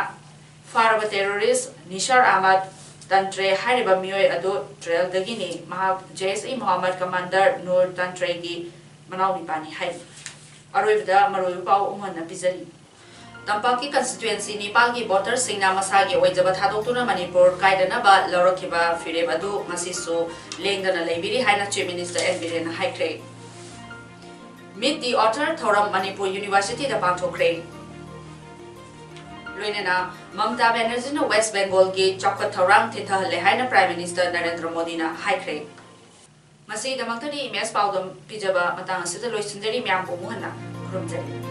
ꯐꯥꯔꯕ terrorist ꯅꯤꯁꯥꯔ ꯑꯍꯃꯗ ꯇꯟꯇ꯭ꯔꯦ ꯍꯥꯏꯔꯤꯕ ꯃꯤꯑꯣꯏ ꯑꯗꯨ ꯇ꯭ꯔꯦꯜꯗꯒꯤꯅꯤ꯫ ꯃꯍꯥꯛ ꯖꯩꯁ ꯏ ꯃꯨꯍꯝꯃꯗ commander ꯅꯨꯔ ꯇꯟꯇ꯭ꯔꯦꯒꯤ ꯃꯅꯥꯎꯅꯤꯄꯥꯅꯤ ꯍꯥꯏꯔꯤ꯫ ꯑꯔꯣꯏꯕꯗ ꯃꯔꯨꯑꯣꯏꯕ ꯄꯥꯎ ꯑꯃꯨꯛ ꯍꯟꯅ ꯄꯤꯖꯔꯤ꯫ ꯇꯝꯄꯥꯛꯀꯤ constituency ꯅꯤꯄꯥꯜꯒꯤ voterꯁꯤꯡꯅ ꯃꯁꯥꯒꯤ ꯑꯣꯏꯖꯕ ꯊꯥꯗꯣꯛꯇꯨꯅ ꯃꯅꯤꯄꯨꯔ ꯀꯥꯏꯗꯅꯕ ꯂꯧꯔꯛꯈꯤꯕ ꯐꯤꯔꯦꯞ ꯑꯗꯨ ꯉꯁꯤꯁꯨ ꯂꯦꯡꯗꯅ ꯂꯩꯕꯤꯔꯤ ꯍꯥꯏꯅ Chief Minister N Birenꯅ ꯍꯥꯏꯈ꯭ꯔꯦ꯫ Meet the Author ꯊꯧꯔꯝ ꯃꯅꯤꯄꯨꯔ Universityꯗ ꯄꯥꯡꯊꯣꯛꯈ꯭ꯔꯦ꯫ ꯂꯣꯏꯅꯅ ꯃꯃꯇꯥ ꯕꯦꯅꯔꯖꯤꯅ West Bengalꯒꯤ ꯆꯥꯎꯈꯠ ꯊꯧꯔꯥꯡ ꯊꯦꯡꯊꯍꯜꯂꯦ ꯍꯥꯏꯅ Prime Minister ꯅꯔꯦꯟꯗ꯭ꯔ ꯃꯣꯗꯤꯅ ꯍꯥꯏꯈ꯭ꯔꯦ꯫ ꯉꯁꯤꯒꯤꯗꯃꯛꯇꯗꯤ ꯏꯃꯦꯖ ꯄꯥꯎꯗꯝ ꯄꯤꯖꯕ ꯃꯇꯥꯡ ꯑꯁꯤꯗ ꯂꯣꯏꯁꯤꯟꯖꯔꯤ꯫ ꯃꯌꯥꯝꯕꯨ ꯑꯃꯨꯛ ꯍꯟꯅ ꯈꯨꯔꯨꯝꯖꯔꯤ꯫